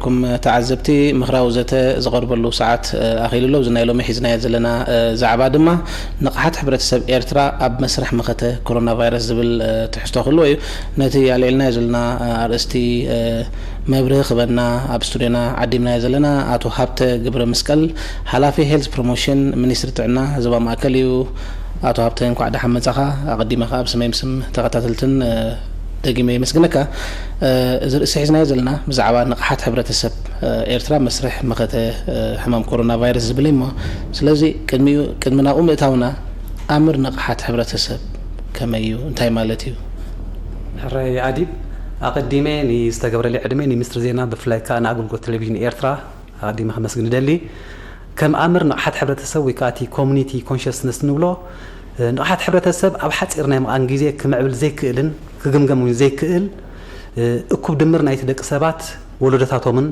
ኩም ተዓዘብቲ፣ ምኽራዊ ዘተ ዝቐርበሉ ሰዓት ኣኺሉ ኣሎ። እዚ ናይ ሎሚ ሒዝናዮ ዘለና ዛዕባ ድማ ንቕሓት ሕብረተሰብ ኤርትራ ኣብ መስርሕ መኸተ ኮሮና ቫይረስ ዝብል ትሕዝቶ ክህልዎ እዩ። ነቲ ኣልዒልናዮ ዘለና ኣርእስቲ መብርሂ ክበና ኣብ ስቱድዮና ዓዲምናዮ ዘለና ኣቶ ሃብተ ግብረ መስቀል፣ ሓላፊ ሄልዝ ፕሮሞሽን ሚኒስትሪ ጥዕና ዞባ ማእከል እዩ። ኣቶ ሃብተ፣ እንኳዕ ደሓን መጻኻ። ኣቐዲመ ከኣ ብስመይ ምስም ተኸታተልትን ደጊመ የመስግነካ። እዚ ርእሲ ሒዝናዮ ዘለና ብዛዕባ ንቕሓት ሕብረተሰብ ኤርትራ መስርሕ መኸተ ሕማም ኮሮና ቫይረስ ዝብል እዩ እሞ፣ ስለዚ ቅድሚኡ፣ ቅድሚ ናብኡ ምእታውና፣ ኣምር ንቕሓት ሕብረተሰብ ከመይ እዩ? እንታይ ማለት እዩ? ሕራይ ኣዲብ፣ ኣቐዲመ ንዝተገብረለይ ዕድመ ንሚኒስትሪ ዜና፣ ብፍላይ ከኣ ንኣገልግሎት ቴሌቪዥን ኤርትራ ኣቐዲመ ከመስግን እደሊ። ከም ኣምር ንቕሓት ሕብረተሰብ ወይ ከኣ እቲ ኮሙኒቲ ኮንሽስነስ ንብሎ፣ ንቕሓት ሕብረተሰብ ኣብ ሓጺር ናይ ምቓን ግዜ ክምዕብል ዘይክእልን ክግምገም እውን ዘይክእል፣ እኩብ ድምር ናይቲ ደቂ ሰባት ወለዶታቶምን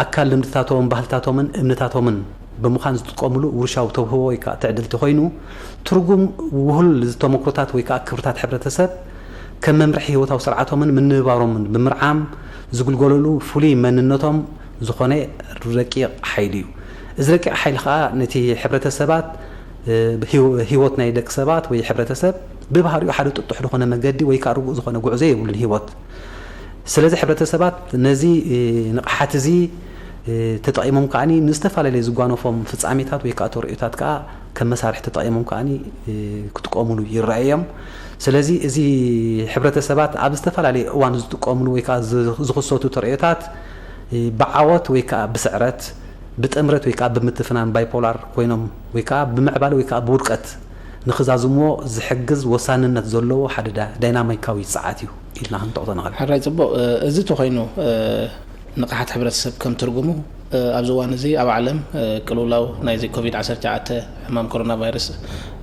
ኣካል ልምድታቶም፣ ባህልታቶምን እምነታቶምን ብምዃን ዝጥቀምሉ ውርሻዊ ተውህቦ ወይ ከኣ ትዕድልቲ ኮይኑ፣ ትርጉም ውሁል ዝተመክሮታት ወይ ከኣ ክብርታት ሕብረተሰብ ከም መምርሒ ህይወታዊ ስርዓቶምን ምንብባሮምን ብምርዓም ዝግልገለሉ ፍሉይ መንነቶም ዝኾነ ረቂቕ ሓይሊ እዩ። እዚ ረቂቕ ሓይሊ ከኣ ነቲ ሕብረተሰባት፣ እ፣ ህይወ-፣ ህይወት ናይ ደቂ ሰባት ወይ ሕብረተሰብ ብባህሪኡ ሓደ ጥጡሕ ዝኾነ መገዲ ወይ ከኣ ርጉእ ዝኾነ ጉዕዞ የብሉን ህይወት። ስለዚ ሕብረተሰባት ነዚ፣ እ፣ ንቕሓት እዚ፣ እ፣ ተጠቒሞም ከኣኒ ንዝተፈላለየ ዝጓነፎም ፍጻሜታት ወይ ከኣ ተርእዮታት ከኣ ከም መሳርሒ ተጠቒሞም ከኣኒ፣ እ፣ ክጥቀሙሉ ይረኣዩ እዮም። ስለዚ እዚ ሕብረተሰባት ኣብ ዝተፈላለየ እዋን ዝጥቀሙሉ ወይ ከኣ ዝ-፣ ዝኽሰቱ ተርእዮታት፣ እ፣ ብዓወት ወይ ከኣ ብስዕረት፣ ብጥምረት ወይ ከኣ ብምትፍናን ባይፖላር ኮይኖም ወይ ከኣ ብምዕባለ ወይ ከኣ ብውድቀት ንኽዛዝምዎ ዝሕግዝ ወሳንነት ዘለዎ ሓደ ዳ-፣ ዳይናሚካዊ ጸዓት እዩ ኢልና ክንጠቕሶ ንኽእል። ሕራይ ጽቡቕ። እ፣ እዚ ተኾይኑ፣ እ፣ ንቕሓት ሕብረተሰብ ከም ትርጉሙ፣ እ፣ ኣብዚ እዋን እዚ ኣብ ዓለም፣ እ፣ ቅልውላው ናይዚ ኮቪድ ዓሰርተ ትሽዓተ ሕማም ኮሮና ቫይረስ፣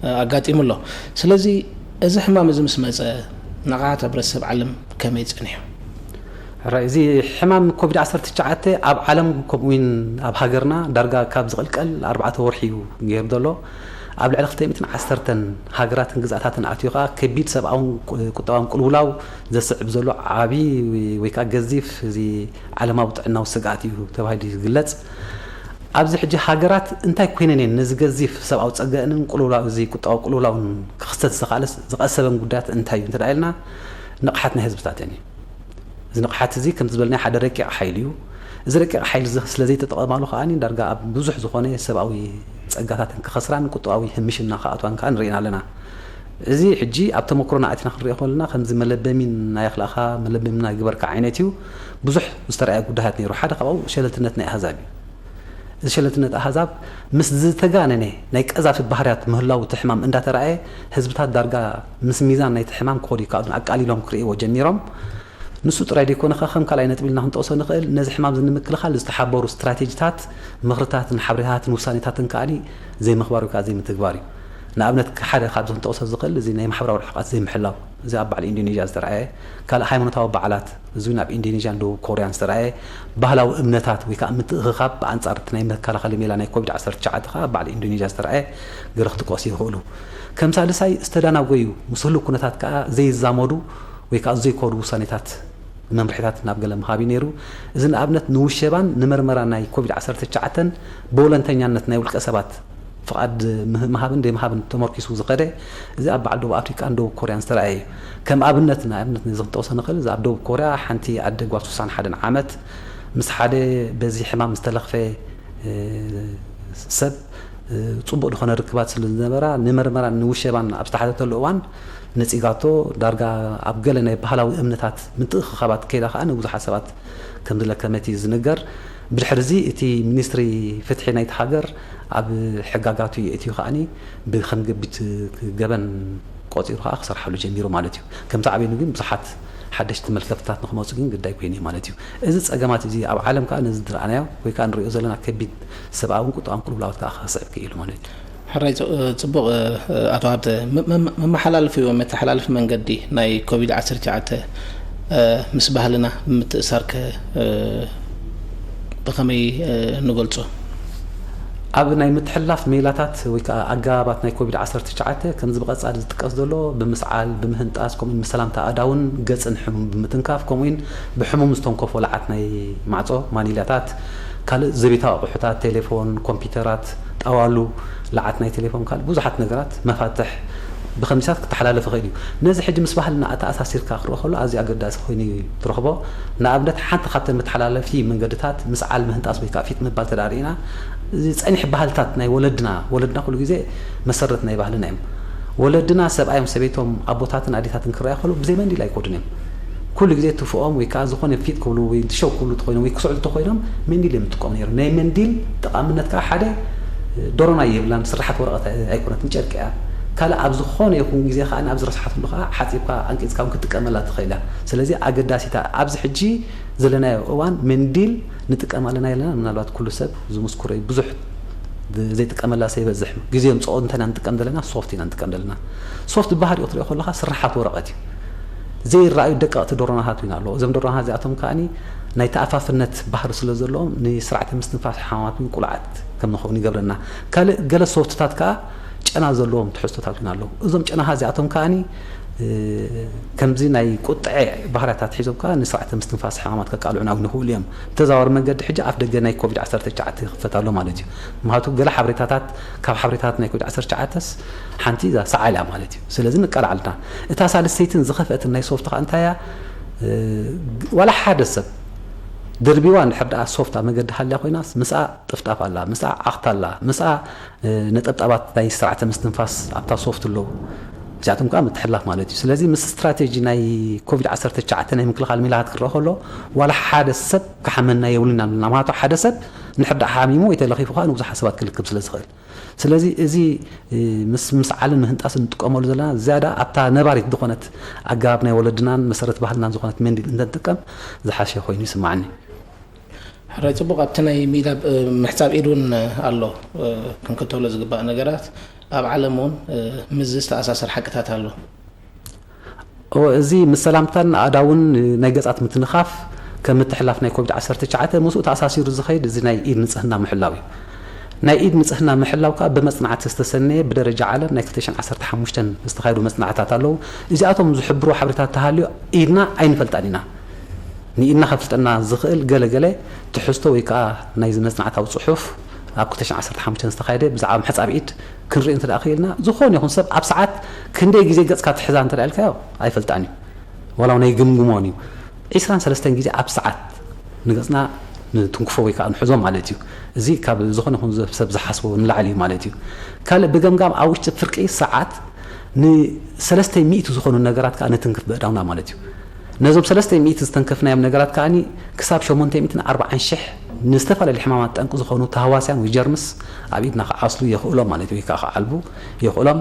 እ፣ ኣጋጢሙ ኣሎ። ስለዚ እዚ ሕማም እዚ ምስ መጸ ንቕሓት ሕብረተሰብ ዓለም ከመይ ጸኒሑ? ሕራይ፣ እዚ ሕማም ኮቪድ ዓሰርተ ትሽዓተ ኣብ ዓለም ከምኡውን ኣብ ሃገርና ዳርጋ ካብ ዝቕልቀል ኣርባዕተ ወርሒ እዩ ገይሩ ዘሎ። ኣብ ልዕሊ ክልተ ሚእትን ዓሰርተን ሃገራትን ግዝኣታትን ኣትዩ ከኣ ከቢድ ሰብኣውን ቁ-፣ ቁጠባውን ቅልውላው ዘስዕብ ዘሎ ዓቢ ወይ ከኣ ገዚፍ እዚ ዓለማዊ ጥዕናዊ ስግኣት እዩ ተባሂሉ ይግለጽ። ኣብዚ ሕጂ ሃገራት እንታይ ኮይነን እየን ነዚ ገዚፍ ሰብኣዊ ጸገእንን ቅልውላው፣ እዚ ቁጠባዊ ቅልውላውን ክኽሰት ዝኸኣለስ ዝቐሰበን ጉዳያት እንታይ እዩ እንተ ደኣ ኢልና፣ ንቕሓት ናይ ህዝብታት እየን እዩ። እዚ ንቕሓት እዚ ከምቲ ዝበልናዮ ሓደ ረቂቕ ሓይሊ እዩ። እዚ ረቂቕ ሓይሊ እዚ ስለ ዘይተጠቐማሉ ከኣ ዳርጋ ኣብ ብዙሕ ዝኾነ ሰብኣዊ ጸጋታተን ክኸስራን ቁጠባዊ ህምሽና ክኣትዋን ከኣ ንርኢ ኣለና። እዚ ሕጂ ኣብ ተመክሮና ኣቲና ክንሪኦ ከለና ከምዚ መለበሚ ናይ ኣኽላእኻ መለበሚ ናይ ግበርካ ዓይነት እዩ። ብዙሕ ዝተረኣየ ጉዳያት ነይሩ። ሓደ ካብኡ ሸለልትነት ናይ ኣህዛብ እዩ። እዚ ሸለልትነት ኣህዛብ ምስ ዝተጋነነ ናይ ቀዛፊ ባህርያት ምህላው እቲ ሕማም እንዳተረኣየ ህዝብታት ዳርጋ ምስ ሚዛን ናይቲ ሕማም ክኸዱ ይከኣሉን ኣቃሊሎም ክርእይዎ ጀሚሮም። ንሱ ጥራይ ዘይኮነ ከ ከም ካልኣይ ነጥቢ ኢልና ክንጠቕሶ ንኽእል፣ ነዚ ሕማም እዚ ንምክልኻል ዝተሓበሩ ስትራቴጂታት፣ ምኽርታትን ሓበሬታትን ውሳኔታትን ከኣኒ ዘይምኽባር ወይ ከዓ ዘይምትግባር እዩ። ንኣብነት ሓደ ካብዚ ክንጠቕሶ ዝኽእል እዚ ናይ ማሕበራዊ ርሕቀት ዘይምሕላው፣ እዚ ኣብ በዓል ኢንዶኔዥያ ዝተረኣየ፣ ካልእ ሃይማኖታዊ በዓላት፣ እዚ እውን ኣብ ኢንዶኔዥያን ደቡብ ኮርያን ዝተረኣየ፣ ባህላዊ እምነታት ወይ ከዓ ምትእኽኻብ ብኣንጻር እቲ ናይ መከላኸሊ ሜላ ናይ ኮቪድ ዓሰርተ ትሽዓተ ከዓ ኣብ በዓል ኢንዶኔዥያ ዝተረኣየ ገለ ክጥቀሱ ይኽእሉ። ከም ሳልሳይ ዝተዳናጎዩ ምስ ህሉው ኩነታት ከዓ ዘይዛመዱ ወይ ከዓ ዘይኮዱ ውሳኔታት መምርሒታት ናብ ገለ ምሃብ እዩ ነይሩ። እዚ ንኣብነት ንውሸባን ንመርመራ ናይ ኮቪድ ዓሰርተ ትሽዓተን ብወለንተኛነት ናይ ውልቀ ሰባት ፍቓድ ምህ-፣ ምሃብን ዘይምሃብን ተመርኪሱ ዝኸደ፣ እዚ ኣብ በዓል ደቡብ ኣፍሪቃን ደቡብ ኮርያን ዝተረኣየ እዩ። ከም ኣብነት፣ ንኣብነት ነዚ ክንጠቕሶ ንኽእል፣ እዚ ኣብ ደቡብ ኮርያ ሓንቲ ኣደ ጓል ስሳን ሓደን ዓመት ምስ ሓደ በዚ ሕማም ዝተለኽፈ፣ እ፣ ሰብ፣ እ፣ ጽቡቕ ዝኾነ ርክባት ስለ ዝነበራ፣ ንመርመራን ንውሸባን ኣብ ዝተሓተተሉ እዋን ነጺጋቶ፣ ዳርጋ ኣብ ገለ ናይ ባህላዊ እምነታት ምትእኽኻባት ከይዳ ከኣ ንብዙሓት ሰባት ከም ዝለከመት እዩ ዝንገር። ብድሕሪ እዚ እቲ ሚኒስትሪ ፍትሒ ናይቲ ሃገር ኣብ ሕጋጋቱ የእትዩ ከኣኒ ብከም ገቢት ገበን ቆጺሩ ከኣ ክሰርሓሉ ጀሚሩ ማለት እዩ። ከምቲ ዓብይኑ ግን ብዙሓት ሓደሽቲ መልከፍትታት ንክመጹ ግን ግዳይ ኮይኑ እዩ ማለት እዩ። እዚ ጸገማት እዚ ኣብ ዓለም ከኣ ነዚ ዝረኣናዮ ወይ ከኣ ንሪኦ ዘለና ከቢድ ሰብኣውን ቁጠባውን ቅልውላዎት ከኣ ከስዕብ ክኢሉ ማለት እዩ። ሕራይ ጽ-፣ ጽቡቕ፣ ኣቶ ሃብተ፣ መ-፣ መ-፣ መመሓላለፊ ወይ መተሓላለፊ መንገዲ ናይ ኮቪድ ዓሰርተ ትሽዓተ ምስ ባህልና ብምትእሳር ከ ብኸመይ ንገልጾ? ኣብ ናይ ምትሕልላፍ ሜላታት ወይ ከዓ ኣገባባት ናይ ኮቪድ ዓሰርተ ትሽዓተ ከምዚ ብቐጻሊ ዝጥቀስ ዘሎ ብምስዓል፣ ብምህንጣስ፣ ከምኡውን ምስ ሰላምታ ኣእዳውን ገጽን ሕሙም ብምትንካፍ፣ ከምኡውን ብሕሙም ዝተንከፎ ለዓት ናይ ማዕጾ ማኒላታት፣ ካልእ ዘቤታዊ ኣቑሑታት፣ ቴሌፎን፣ ኮምፒውተራት፣ ጣዋሉ፣ ለዓት ናይ ቴሌፎን፣ ካልእ ብዙሓት ነገራት፣ መፋትሕ፣ ብኸምዚታት ክተሓላለፍ ይኽእል እዩ። ነዚ ሕጂ ምስ ባህልና ኣተኣሳሲርካ ክረኦ ከሎ ኣዝዩ ኣገዳሲ ኮይኑ እዩ ትረኽቦ። ንኣብነት ሓንቲ ካብተን መተሓላለፊ መንገድታት ምስዓል፣ ምህንጣስ ወይ ከዓ ፊጥ ምባል ተዳርኢና እዚ ጸኒሕ ባህልታት ናይ ወለድና፣ ወለድና ኩሉ ግዜ መሰረት ናይ ባህልና እዮም። ወለድና ሰብኣዮም ሰበይቶም ኣቦታትን ኣዴታትን ክረኣዩ ከለዉ ብዘይ መንዲል ኣይኮዱን እዮም። ኩሉ ግዜ ትፍኦም ወይ ከዓ ዝኾነ ፊጥ ክብሉ ወይ ትሸው ክብሉ ተኾይኖም ወይ ክስዕሉ ተኾይኖም መንዲል እዮም ዝጥቀሙ ነይሮም። ናይ መንዲል ጠቓምነት ከዓ ሓደ ዶሮና የብላን፣ ስራሓት ወረቐት ኣይኮነትን፣ ጨርቂ እያ። ካልእ ኣብ ዝኾነ ይኹን ግዜ ከዓ ኣብ ዝረስሓትሉ ከዓ ሓፂብካ ኣንቂፅካ እውን ክትጥቀመላ ትኽእል እያ። ስለዚ ኣገዳሲታ ኣብዚ ሕጂ ዘለናዮ እዋን መንዲል ንጥቀም ኣለና የለና ምናልባት ኩሉ ሰብ ዝምስክሮ እዩ። ብዙሕ ዘይጥቀመላ ሰብ ይበዝሕ። ግዜ ምፅኦ እንተና ንጥቀም ዘለና ሶፍት ኢና ንጥቀም ዘለና። ሶፍት ብባህሪኡ ክትሪኦ ከለካ ስራሓት ወረቐት እዩ። ዘይረኣዩ ደቀቕቲ ዶሮናታት እውን ኣለዉ። እዞም ዶሮናታት እዚኣቶም ከዓኒ ናይ ተኣፋፍነት ባህሪ ስለ ዘለዎም ንስርዓተ ምስትንፋስ ሕማማት እውን ቁልዓት ከም ንኸውን ይገብረና። ካልእ ገለ ሶፍትታት ከዓ ጨና ዘለዎም ትሕዝቶታት እውን ኣለዉ። እዞም ጨናታት እዚኣቶም ከዓኒ ከምዚ ናይ ቁጥዐ ባህርያታት ሒዞም ከዓ ንስርዓተ ምስትንፋስ ሕማማት ከቃልዑና እውን ይኽእሉ እዮም። ብተዘዋዋሪ መንገዲ ሕጂ ኣፍ ደገ ናይ ኮቪድ ዓሰርተ ትሽዓተ ይኽፈት ኣሎ ማለት እዩ። ምክንያቱ ገለ ሓበሬታታት ካብ ሓበሬታታት ናይ ኮቪድ ዓሰርተ ትሽዓተስ ሓንቲ እዛ ሰዓል እያ ማለት እዩ። ስለዚ ንቃላዕ ኣለና። እታ ሳልስተይትን ዝኸፍአትን ናይ ሶፍት ከዓ እንታይ እያ? ዋላ ሓደ ሰብ ደርቢዋ እንድሕር ደኣ ሶፍት ኣብ መገዲ ሃልያ ኮይናስ ምስኣ ጥፍጣፍ ኣላ፣ ምስኣ ዓኽታ ኣላ፣ ምስኣ ነጠብጣባት ናይ ስርዓተ ምስትንፋስ ኣብታ ሶፍት ኣለዉ። እዚኣቶም ከዓ ምትሕልላፍ ማለት እዩ። ስለዚ ምስ ስትራቴጂ ናይ ኮቪድ ዓሰርተ ትሽዓተ ናይ ምክልኻል ሜላታት ክረአ ከሎ ዋላ ሓደ ሰብ ክሓመና የብሉን ኢና ንብልና። ምክንያቱ ሓደ ሰብ እንድሕር ደኣ ሓሚሙ ወይ ተለኺፉ ከዓ ንብዙሓት ሰባት ክልክብ ስለ ዝኽእል። ስለዚ እዚ ምስ ምስዓልን ምህንጣስን ንጥቀመሉ ዘለና ዝያዳ ኣብታ ነባሪት ዝኾነት ኣገባብ ናይ ወለድናን መሰረት ባህልናን ዝኾነት መንዲል እንተንጥቀም ዝሓሸ ኮይኑ ይስማዓኒ። ሕራይ ጽቡቕ። ኣብቲ ናይ ሚዳብ ምሕጻብ ኢድ እውን ኣሎ ክንክተሎ ዝግባእ ነገራት ኣብ ዓለም እውን ምዚ ዝተኣሳሰር ሓቅታት ኣሎ። እወ፣ እዚ ምስ ሰላምታን ኣእዳውን ናይ ገጻት ምትንኻፍ ከም ምትሕላፍ ናይ ኮቪድ ዓሰርተ ትሽዓተ ምስኡ ተኣሳሲሩ ዝኸይድ እዚ ናይ ኢድ ንጽህና ምሕላው እዩ። ናይ ኢድ ንጽህና ምሕላው ከኣ ብመጽናዕቲ ዝተሰነየ ብደረጃ ዓለም ናይ ክልተ ሽሕን ዓሰርተ ሓሙሽተን ዝተኻየዱ መጽናዕትታት ኣለዉ። እዚኣቶም ዝሕብሩ ሓበሬታት ተሃልዩ ኢድና ኣይንፈልጣን ኢና። ንኢድና ከፍልጠና ዝኽእል ገለ ገለ ትሕዝቶ ወይ ከኣ ናይዚ መጽናዕታዊ ጽሑፍ ኣብ ክልተ ሽሕን ዓሰርተ ሓሙሽተን ዝተኻየደ ብዛዕባ ምሕጻብ ኢድ ክንርኢ እንተ ደኣ ክኢልና፣ ዝኾነ ይኹን ሰብ ኣብ ሰዓት ክንደይ ግዜ ገጽካ ትሕዛ እንተ ደኣ ኢልካዮ ኣይፈልጣን እዩ። ዋላ እውን ኣይግምግሞን እዩ። ዒስራን ሰለስተን ግዜ ኣብ ሰዓት ንገጽና ንትንክፎ ወይ ከኣ ንሕዞ ማለት እዩ። እዚ ካብ ዝኾነ ይኹን ሰብ ዝሓስቦ ንላዕሊ እዩ ማለት እዩ። ካልእ ብገምጋም ኣብ ውሽጢ ፍርቂ ሰዓት ንሰለስተ ሚእቲ ዝኾኑ ነገራት ከኣ ንትንክፍ በእዳውና ማለት እዩ። ነዞም ሰለስተ ሚእቲ ዝተንከፍናዮም ነገራት ከኣኒ ክሳብ ሸሞንተ ሚእትን ኣርባዓን ሽሕ ንዝተፈላለዩ ሕማማት ጠንቂ ዝኾኑ ተሃዋስያን ወይ ጀርምስ ኣብ ኢድና ክዓስሉ የኽእሎም ማለት እዩ፣ ወይ ከኣ ክዓልቡ የኽእሎም።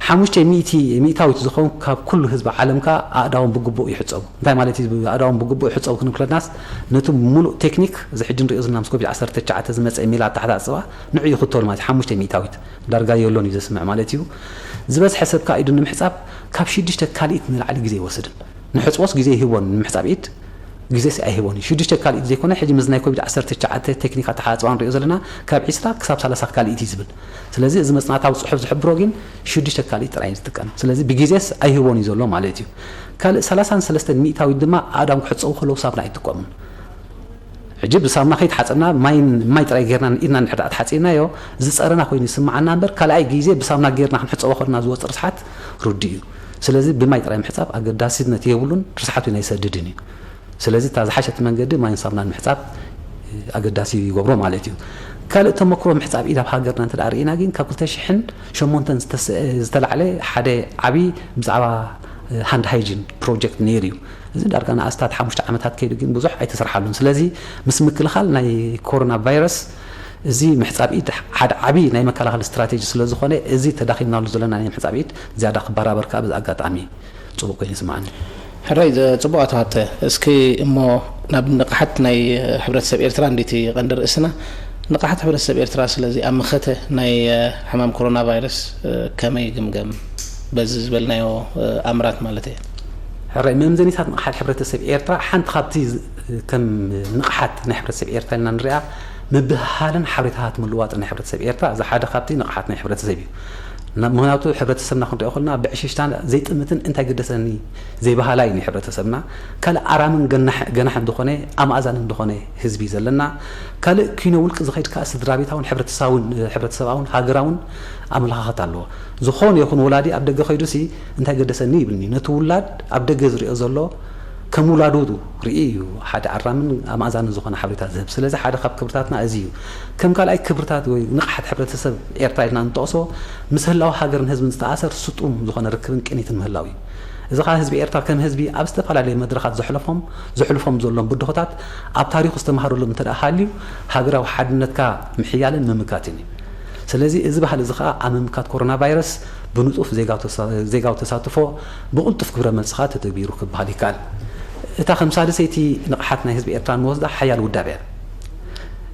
ሓሙሽተ ሚእቲ ሚእታዊት ዝኸውን ካብ ኩሉ ህዝቢ ዓለም ከኣ ኣእዳዎም ብግቡእ ይሕጸቡ። እንታይ ማለት እዩ ኣእዳዎም ብግቡእ ይሕጸቡ ክንብል ከለናስ ነቲ ሙሉእ ቴክኒክ እዚ ሕጂ ንሪኦ ዘለና ምስ ኮቪድ ዓሰርተ ትሽዓተ ዝመጸ ሜላ ኣተሓጻጽባ ንዑ ይኽተሉ ማለት እዩ። ሓሙሽተ ሚእታዊት ዳርጋ የሎን እዩ ዘስምዕ ማለት እዩ። ዝበዝሐ ሰብ ከኣ ኢዱ ንምሕጻብ ካብ ሽዱሽተ ካልኢት ንላዕሊ ግዜ ኣይወስድን። ንሕጽቦስ ግዜ ይህቦን ንምሕጻብ ኢድ ግዜስ ኣይህቦን እዩ። ሽዱሽተ ካልኢት ዘይኮነ ሕጂ ምስ ናይ ኮቪድ ዓሰርተ ትሽዓተ ቴክኒክ ኣተሓጻጽባ ንሪኦ ዘለና ካብ ዒስራ ክሳብ ሰላሳ ካልኢት እዩ ዝብል። ስለዚ እዚ መጽናዕታዊ ጽሑፍ ዝሕብሮ ግን ሽዱሽተ ካልኢት ጥራይ እዩ ዝጥቀም። ስለዚ ብግዜስ ኣይህቦን እዩ ዘሎ ማለት እዩ። ካልእ ሰላሳን ሰለስተን ሚእታዊት ድማ ኣእዳዎም ክሕጸቡ ከለዉ ሳሙና ኣይጥቀሙን። ሕጂ ብሳሙና ከይተሓጸብና ማይ ማይ ጥራይ ጌርና ኢድና እንድሕር ደኣ ተሓጺብናዮ ዝጸረና ኮይኑ ይስምዓና እምበር ካልኣይ ግዜ ብሳሙና ጌርና ክንሕጸቦ ከለና ዝወጽእ ርስሓት ርዱእ እዩ። ስለዚ ብማይ ጥራይ ምሕጻብ ኣገዳሲነት የብሉን፣ ርስሓት እውን ኣይሰድድን እዩ። ስለዚ እታ ዝሓሸት መንገዲ ማይን ሳሙናን ምሕጻብ ኣገዳሲ ይገብሮ ማለት እዩ። ካልእ ተመክሮ ምሕጻብ ኢድ ኣብ ሃገርና እንተ ደኣ ርኢና ግን ካብ ክልተ ሽሕን ሸሞንተን ዝተስ- ዝተላዕለ ሓደ ዓቢ ብዛዕባ ሃንድ ሃይጂን ፕሮጀክት ነይሩ እዩ። እዚ ዳርጋ ንኣስታት ሓሙሽተ ዓመታት ከይዱ ግን ብዙሕ ኣይተሰርሓሉን። ስለዚ ምስ ምክልኻል ናይ ኮሮና ቫይረስ እዚ ምሕጻብ ኢድ ሓደ ዓቢ ናይ መከላኸሊ ስትራቴጂ ስለ ዝኾነ እዚ ተዳኺምናሉ ዘለና ናይ ምሕጻብ ኢድ ዝያዳ ክበራበር ከኣ በዚ ኣጋጣሚ ጽቡቕ ኮይኑ ይስምዓኒ። ሕራይ ዘ- ጽቡቕ ኣቶ ሃብተ፣ እስኪ እሞ ናብ ንቕሓት ናይ ሕብረተሰብ ኤርትራ እንዲቲ ቀንዲ ርእስና። ንቕሓት ሕብረተሰብ ኤርትራ ስለዚ ኣብ መኸተ ናይ ሕማም ኮሮና ቫይረስ ከመይ ይግምገም? በዚ ዝበልናዮ ኣምራት ማለት እየ። ሕራይ መምዘኒታት ንቕሓት ሕብረተሰብ ኤርትራ ሓንቲ ካብቲ ዝ- ከም ንቕሓት ናይ ሕብረተሰብ ኤርትራ ኢልና ንሪኣ ምብህሃልን ሓበሬታታት ምልዋጥን ናይ ሕብረተሰብ ኤርትራ፣ እዚ ሓደ ካብቲ ንቕሓት ናይ ሕብረተሰብ እዩ። ና-፣ ምኽንያቱ፣ ሕብረተሰብና ክንሪኦ ከለና፣ ብዕሽሽታ ዘይጥምትን እንታይ ገደሰኒ ዘይበሃላይ እዩ ናይ ሕብረተሰብና። ካልእ ኣራምን ገናሕ-፣ ገናሕን ዝኾነ፣ ኣማእዛንን ዝኾነ ህዝቢ እዩ ዘለና። ካልእ ኪኖ ውልቂ ዝኸይድ ከኣ ስድራ ቤታውን ሕብረተሰባውን፣ ሕብረተሰባውን ሃገራውን ኣመለኻኽታ ኣለዎ። ዝኾነ ይኹን ወላዲ ኣብ ደገ ከይዱሲ እንታይ ገደሰኒ ይብልኒ። ነቲ ውላድ ኣብ ደገ ዝሪኦ ዘሎ ከም ውላዱ ርኢ እዩ ሓደ ኣራምን ኣማእዛንን ዝኾነ ሓበሬታ ዝህብ። ስለዚ ሓደ ካብ ክብርታትና እዚ እዩ። ከም ካልኣይ ክብርታት ወይ ንቕሓት ሕብረተሰብ ኤርትራ ኢልና እንጠቕሶ፣ ምስ ህላወ ሃገርን ህዝብን ዝተኣሰር ስጡም ዝኾነ ርክብን ቅኒትን ምህላው እዩ። እዚ ኸኣ ህዝቢ ኤርትራ ከም ህዝቢ ኣብ ዝተፈላለየ መድረኻት ዘሕለፎም፣ ዘሕልፎም ዘሎም ብድሆታት ኣብ ታሪኹ ዝተማህረሎም እንተ ደኣ ሃልዩ፣ ሃገራዊ ሓድነትካ ምሕያልን ምምካትን እዩ። ስለዚ እዚ ባህሊ እዚ ኸኣ ኣብ ምምካት ኮሮና ቫይረስ ብንጡፍ ዜጋዊ ተሳ-፣ ዜጋዊ ተሳትፎ ብቕልጡፍ ግብረ መልሲ ኸኣ ተተግቢሩ ክበሃል ይከኣል። እታ ከም ሳልሰይቲ ንቕሓት ናይ ህዝቢ ኤርትራ እንወስዳ ሓያል ውዳበ እያ።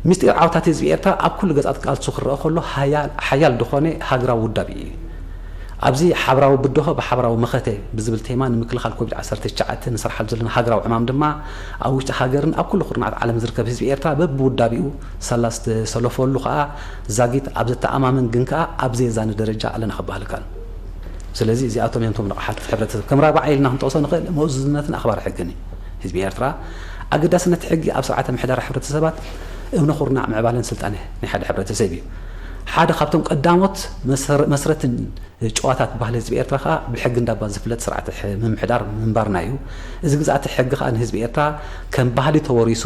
ምስጢር ዓወታት ህዝቢ ኤርትራ ኣብ ኩሉ ገጻት ቃልሱ ክረኣ ከሎ ሓያል፣ ሓያል ዝኾነ ሃገራዊ ውዳበ እዩ። ኣብዚ ሓበራዊ ብድሆ ብሓበራዊ መኸተ ብዝብል ቴማ ንምክልኻል ኮቪድ ዓሰርተ ትሽዓተ ንሰርሓሉ ዘለና ሃገራዊ ዕማም ድማ ኣብ ውሽጢ ሃገርን ኣብ ኩሉ ኩርናዓት ዓለም ዝርከብ ህዝቢ ኤርትራ በብውዳቤኡ ሳላ ዝተሰለፈሉ ከኣ ዛጊት ኣብ ዘተኣማምን ግን ከኣ ኣብ ዘየዛኒ ደረጃ ኣለና ክበሃል ይከኣል። ስለዚ እዚኣቶም እዮም እቶም ንቕሓት ሕብረተሰብ። ከም ራብዓይ ኢልና ክንጠቕሶ ንኽእል ምእዙዝነትን ኣኽባሪ ሕግን እዩ። ህዝቢ ኤርትራ ኣገዳስነት ሕጊ ኣብ ስርዓተ ምሕዳር ሕብረተሰባት እምነ ኩርናዕ ምዕባለን ስልጣነ ናይ ሓደ ሕብረተሰብ እዩ። ሓደ ካብቶም ቀዳሞት መሰር-፣ መስረትን ጨዋታት ባህሊ ህዝቢ ኤርትራ ከኣ ብሕጊ እንዳባ ዝፍለጥ ስርዓተ ሕ-፣ ምምሕዳር ምንባርና እዩ። እዚ ግዝኣተ ሕጊ ከኣ ንህዝቢ ኤርትራ ከም ባህሊ ተወሪሱ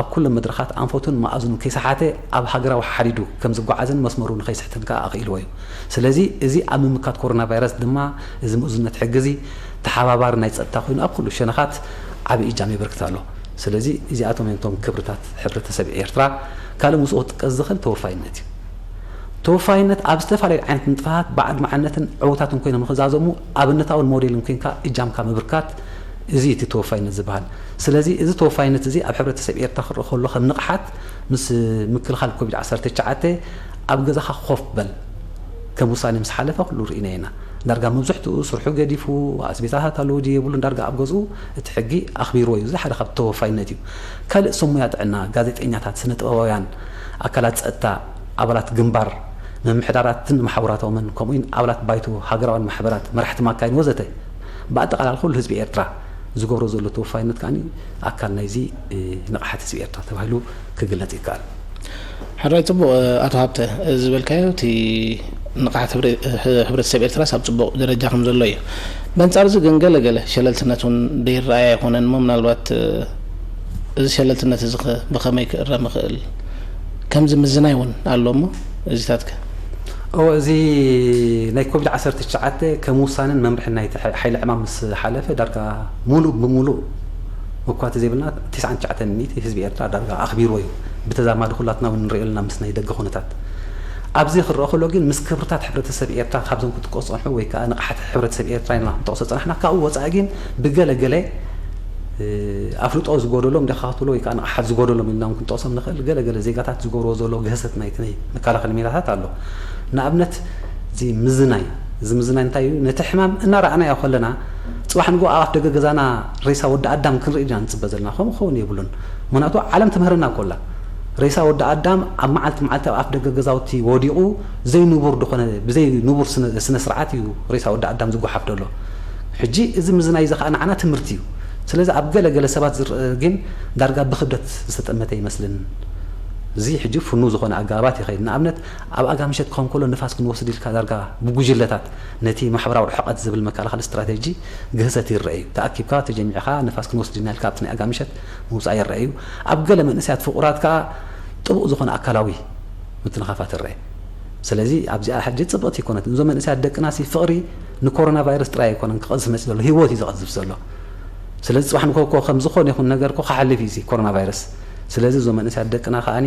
ኣብ ኩሎም መድረኻት ኣንፈቱን መኣዝኑን ከይሰሓተ ኣብ ሃገራዊ ሓዲዱ ከም ዝጓዓዝን መስመሩ ንኸይስሕትን ከኣ ኣኽኢልዎ እዩ። ስለዚ እዚ ኣብ ምምካት ኮሮና ቫይረስ ድማ እዚ ምእዙዝነት ሕጊ እዚ ተሓባባሪ ናይ ጸጥታ ኮይኑ ኣብ ኩሉ ሸነኻት ዓቢ እጃም የበርክት ኣሎ። ስለዚ እዚኣቶም እዮም እቶም ክብርታት ሕብረተሰብ ኤርትራ። ካልእ ምስኡ ክጥቀስ ዝኽእል ተወፋይነት እዩ። ተወፋይነት ኣብ ዝተፈላለዩ ዓይነት ንጥፈታት ብኣድማዕነትን ዕውታትን ኮይኖም ንኽዛዘሙ ኣብነታውን ሞዴልን ኮይንካ እጃምካ ምብርካት፣ እዚ እቲ ተወፋይነት ዝበሃል። ስለዚ እዚ ተወፋይነት እዚ ኣብ ሕብረተሰብ ኤርትራ ክረአ ከሎ ከም ንቕሓት ምስ ምክልኻል ኮቪድ ዓሰርተ ትሽዓተ ኣብ ገዛኻ ኮፍ በል ከም ውሳኔ ምስ ሓለፈ ኩሉ ርኢናዮ ኢና። ዳርጋ መብዝሕትኡ ስርሑ ገዲፉ፣ ኣስቤዛታት ኣለዎ ድዩ የብሉን፣ ዳርጋ ኣብ ገዝኡ እቲ ሕጊ ኣኽቢርዎ እዩ። እዚ ሓደ ካብ ተወፋይነት እዩ። ካልእ ሰብ ሞያ ጥዕና፣ ጋዜጠኛታት፣ ስነ ጥበባውያን፣ ኣካላት ጸጥታ፣ ኣባላት ግንባር፣ ምምሕዳራትን መሓውራቶምን፣ ከምኡውን ኣባላት ባይቶ፣ ሃገራውያን ማሕበራት፣ መራሕቲ ማካይን ወዘተ፣ ብኣጠቓላሊ ኩሉ ህዝቢ ኤርትራ ዝገብሮ ዘሎ ተወፋይነት ከኣ ኣካል ናይዚ፣ እ፣ ንቕሓት ህዝቢ ኤርትራ ተባሂሉ ክግለጽ ይከኣል። ሕራይ ጽቡቕ፣ ኣቶ ሃብተ፣ እዚ ዝበልካዮ እቲ ንቕሓት ህብረ-፣ ህ-፣ ሕብረተሰብ ኤርትራስ ኣብ ጽቡቕ ደረጃ ከም ዘሎ እዩ። በንጻር እዚ ግን ገለ ገለ ሸለልትነት እውን ደይረኣይ ኣይኮነን እሞ፣ ምናልባት፣ እ፣ እዚ ሸለልትነት እዚ ኸ ብኸመይ ክእረም ይኽእል? ከምዚ ምዝናይ እውን ኣሎ እሞ፣ እዚታት ከ? እወ፣ እዚ ናይ ኮቪድ ዓሰርተ ትሽዓተ ከም ውሳነን መምርሕን ናይቲ ሓ-፣ ሓይሊ ዕማም ምስ ሓለፈ፣ ዳርጋ ሙሉእ ብሙሉእ እኳ ተዘይብልና፣ ተስዓን ትሽዓተን ሚእቲ ህዝቢ ኤርትራ ዳርጋ ኣኽቢርዎ እዩ። ብተዛማዲ ኩላትና እውን ንሪኦ ኣለና ምስ ናይ ደገ ኩነታት። ኣብዚ ክረአ ከሎ ግን፣ ምስ ክብርታት ሕብረተሰብ ኤርትራ ካብዞም ክትጠቕሶ ጸንሑ ወይ ከኣ ንቕሓት ሕብረተሰብ ኤርትራ ኢልና ክንጠቕሶ ጸናሕና። ካብኡ ወጻኢ ግን ብገለ ገለ፣ እ፣ ኣፍልጦ ዝጎደሎም ዲኻ ክትብሎ ወይ ከኣ ንቕሓት ዝጎደሎም ኢልና እውን ክንጠቕሶም ንኽእል። ገለ ገለ ዜጋታት ዝገብርዎ ዘለዉ ግህሰት ናይቲ ናይ መከላኸሊ ሜላታት ኣሎ። ንኣብነት፣ እዚ ምዝናይ፣ እዚ ምዝናይ እንታይ እዩ? ነቲ ሕማም እናረኣናዮ ከለና፣ ጽባሕ ንግሆ ኣብ ኣፍ ደገ ገዛና ሬሳ ወዲ ኣዳም ክንርኢ ዲና ንጽበ ዘለና? ከምኡ ክኸውን የብሉን። ምኽንያቱ፣ ዓለም ትምህረና እኮ ኣላ። ሬሳ ወዲ ኣዳም ኣብ መዓልቲ መዓልቲ ኣብ ኣፍ ደገ ገዛውቲ ወዲቑ፣ ዘይንቡር ዝኾነ፣ ብዘይ ንቡር ስነ-፣ ስነ ስርዓት እዩ ሬሳ ወዲ ኣዳም ዝጓሓፍ ዘሎ። ሕጂ እዚ ምዝናይ እዚ ኸኣ ንዓና ትምህርቲ እዩ። ስለዚ ኣብ ገለ ገለ ሰባት ዝረአ ግን ዳርጋ ብኽብደት ዝተጠመተ ይመስልን። እዚ ሕጂ ፍኑው ዝኾነ ኣገባባት ይኸይድ። ንኣብነት፣ ኣብ ኣጋምሸት ክኸውን ከሎ ንፋስ ክንወስድ ኢልካ ዳርጋ ብጉጅለታት ነቲ ማሕበራዊ ርሕቐት ዝብል መከላኸሊ ስትራቴጂ ግህሰት ይረአ እዩ። ተኣኪብካ ተጀሚዕኻ ንፋስ ክንወስድ ኢና ኢልካ ኣብቲ ናይ ኣጋምሸት ምውጻእ ይረአ እዩ። ኣብ ገለ መንእሰያት ፍቑራት ከኣ ጥቡቕ ዝኾነ ኣካላዊ ምትንኻፋት ይረአ። ስለዚ ኣብዚኣ ሕጂ ጽብቕቲ ኣይኮነትን። እዞም መንእሰያት ደቅናሲ ፍቕሪ ንኮሮና ቫይረስ ጥራይ ኣይኮነን ክቐዝፍ መጺኡ ዘሎ፣ ህይወት እዩ ዝቐዝፍ ዘሎ። ስለዚ ጽባሕ ንግሆ እኮ ከም ዝኾነ ይኹን ነገር እኮ ክሓልፍ እዩ እዚ ኮሮና ቫይረስ። ስለዚ እዞም መንእሰያት ደቅና ከኣኒ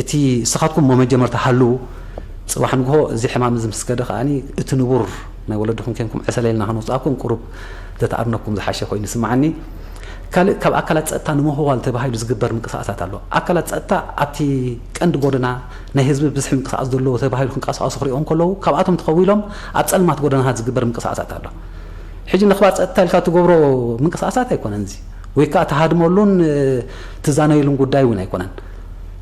እቲ ንስኻትኩም እሞ መጀመርታ ሃልዉ፣ ጽባሕ ንግሆ እዚ ሕማም እዚ ምስ ከደ ከኣኒ እቲ ንቡር ናይ ወለድኹም ኬንኩም ዕሰለ ኢልና ክንወጽኣኩም ቁሩብ ተተኣርነኩም ዝሓሸ ኮይኑ ይስምዓኒ። ካልእ ካብ ኣካላት ጸጥታ ንምኽዋል ተባሂሉ ዝግበር ምንቅስቓሳት ኣሎ። ኣካላት ጸጥታ ኣብቲ ቀንዲ ጎደና ናይ ህዝቢ ብዝሒ ምንቅስቓስ ዘለዎ ተባሂሉ ክንቀሳቐሱ ክሪኦም ከለዉ ካብኣቶም ተኸዊሎም ኣብ ጸልማት ጎደናታት ዝግበር ምንቅስቓሳት ኣሎ። ሕጂ ነኽባር ጸጥታ ኢልካ ትገብሮ ምንቅስቓሳት ኣይኮነን እዚ። ወይ ከኣ ትሃድመሉን፣ እ፣ ትዛነየሉን ጉዳይ እውን ኣይኮነን።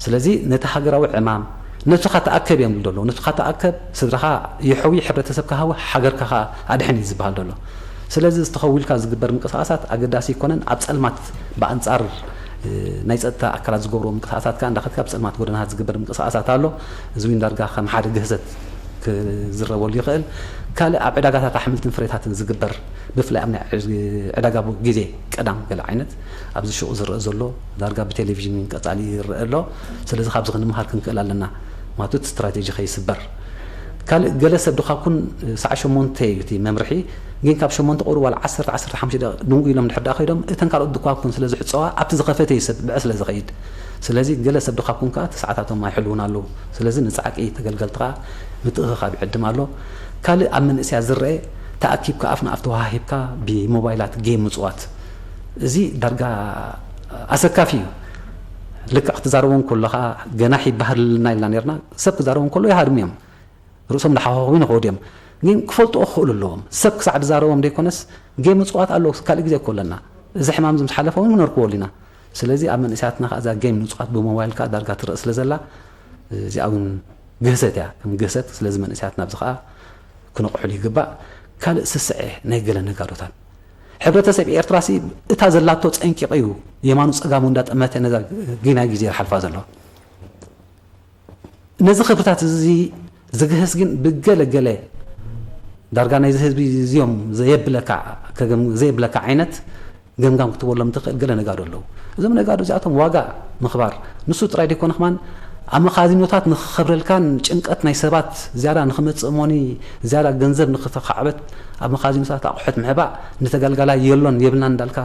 ስለዚ ነቲ ሃገራዊ ዕማም፣ ነብስኻ ተኣከብ እዮም ዝብሉ ዘለዉ። ነብስኻ ተኣከብ፣ ስድራኻ ይሕዊ፣ ሕብረተሰብካ ሃዊ፣ ሃገርካ ኸኣ ኣድሕን እዩ ዝበሃል ዘሎ። ስለዚ ዝተኸዊልካ ዝግበር ምንቅስቓሳት ኣገዳሲ ኣይኮነን። ኣብ ጸልማት ብኣንጻር፣ እ፣ ናይ ጸጥታ ኣካላት ዝገብርዎ ምንቅስቓሳት ከኣ እንዳኸድካ ኣብ ጸልማት ጎደናታት ዝግበር ምንቅስቓሳት ኣሎ። እዚ እውን ዳርጋ ከም ሓደ ግህሰት ክዝረበሉ ይኽእል። ካልእ ኣብ ዕዳጋታት ኣሕምልትን ፍሬታትን ዝግበር፣ ብፍላይ ኣብ ናይ ዕዳጋ ግዜ ቀዳም ገለ ዓይነት ኣብዚ ሽቑ ዝረአ ዘሎ ዳርጋ ብቴሌቪዥን ቀጻሊ ይረአ ኣሎ። ስለዚ ካብዚ ክንምሃር ክንክእል ኣለና። ማለቱ እቲ ስትራቴጂ ከይስበር። ካልእ ገለ ሰብ ድኻኩን ሳዕ ሸሞንተ እዩ እቲ መምርሒ፣ ግን ካብ ሸሞንተ ቁሩብ ዋላ ዓሰርተ፣ ዓሰርተ ሓሙሽተ ደቂቕ ድንጉ ኢሎም ድሕር ደኣ ከይዶም፣ እተን ካልኦት ድኳኩን ስለ ዝሕጸዋ ኣብቲ ዝኸፈተ እዩ ሰብ ብዕ ስለ ዝኸይድ። ስለዚ ገለ ሰብ ድኻኩን ከኣ እቲ ሰዓታቶም ኣይሕልውን ኣለዉ። ስለዚ ንጻዕቂ ተገልገልቲ ከኣ ምትእኽኻብ ይዕድም ኣሎ። ካልእ ኣብ መንእሰያት ዝረአ ተኣኪብካ ኣፍ ንኣፍ ተወሃሂብካ ብሞባይላት ጌም ምጽዋት። እዚ ዳርጋ ኣሰካፊ እዩ። ልክዕ ክትዛረቦ እንከሎ ኸኣ ገናሒ ይበሃልና ኢልና ነርና። ሰብ ክዛረቡ እንከሎ ይሃድሙ እዮም። ርእሶም ዳሓኾኹ ይንኸዱ እዮም። ግን ክፈልጥዎ ክኽእሉ ኣለዎም። ሰብ ክሳዕ ዝዛረቦም ዘይኮነስ ጌም ምጽዋት ኣሎ፣ ካልእ ግዜ እኮ ኣለና። እዚ ሕማም እዚ ምስ ሓለፈ እውን ክነርክበሉ ኢና። ስለዚ ኣብ መንእሰያትና ከኣ እዛ ጌም ምጽዋት ብሞባይል ከኣ ዳርጋ ትረእ ስለ ዘላ፣ እዚኣ እውን ግህሰት እያ። ከም ግህሰት፣ ስለዚ መንእሰያትና ኣብዚ ከኣ ክነቕሑሉ ይግባእ። ካልእ ስስዐ ናይ ገለ ነጋዶታት። ሕብረተሰብ ኤርትራሲ እታ ዘላቶ ጸንቂቑ እዩ የማኑ ጸጋሙ እንዳጠመተ ነዛ ጊናይ ግዜ ይሓልፋ ዘሎ። ነዚ ክብርታት እዚ ዝግህስ ግን ብገለ ገለ ዳርጋ ናይዚ ህዝቢ እዚኦም ዘየብለካ፣ ከገም-፣ ዘየብለካ ዓይነት ገምጋም ክትበሎም ትኽእል ገለ ነጋዶ ኣለዉ። እዞም ነጋዶ እዚኣቶም ዋጋ ምኽባር፣ ንሱ ጥራይ ደይኮነ ከማን ኣብ መኻዚኖታት ንኽኸብረልካን ጭንቀት ናይ ሰባት ዝያዳ ንኽመጽእ እሞኒ ዝያዳ ገንዘብ ንኽተኻዕበት ኣብ መኻዚኖታት ኣቑሑት ምሕባእ ንተገልጋላይ የሎን የብልናን እንዳልካ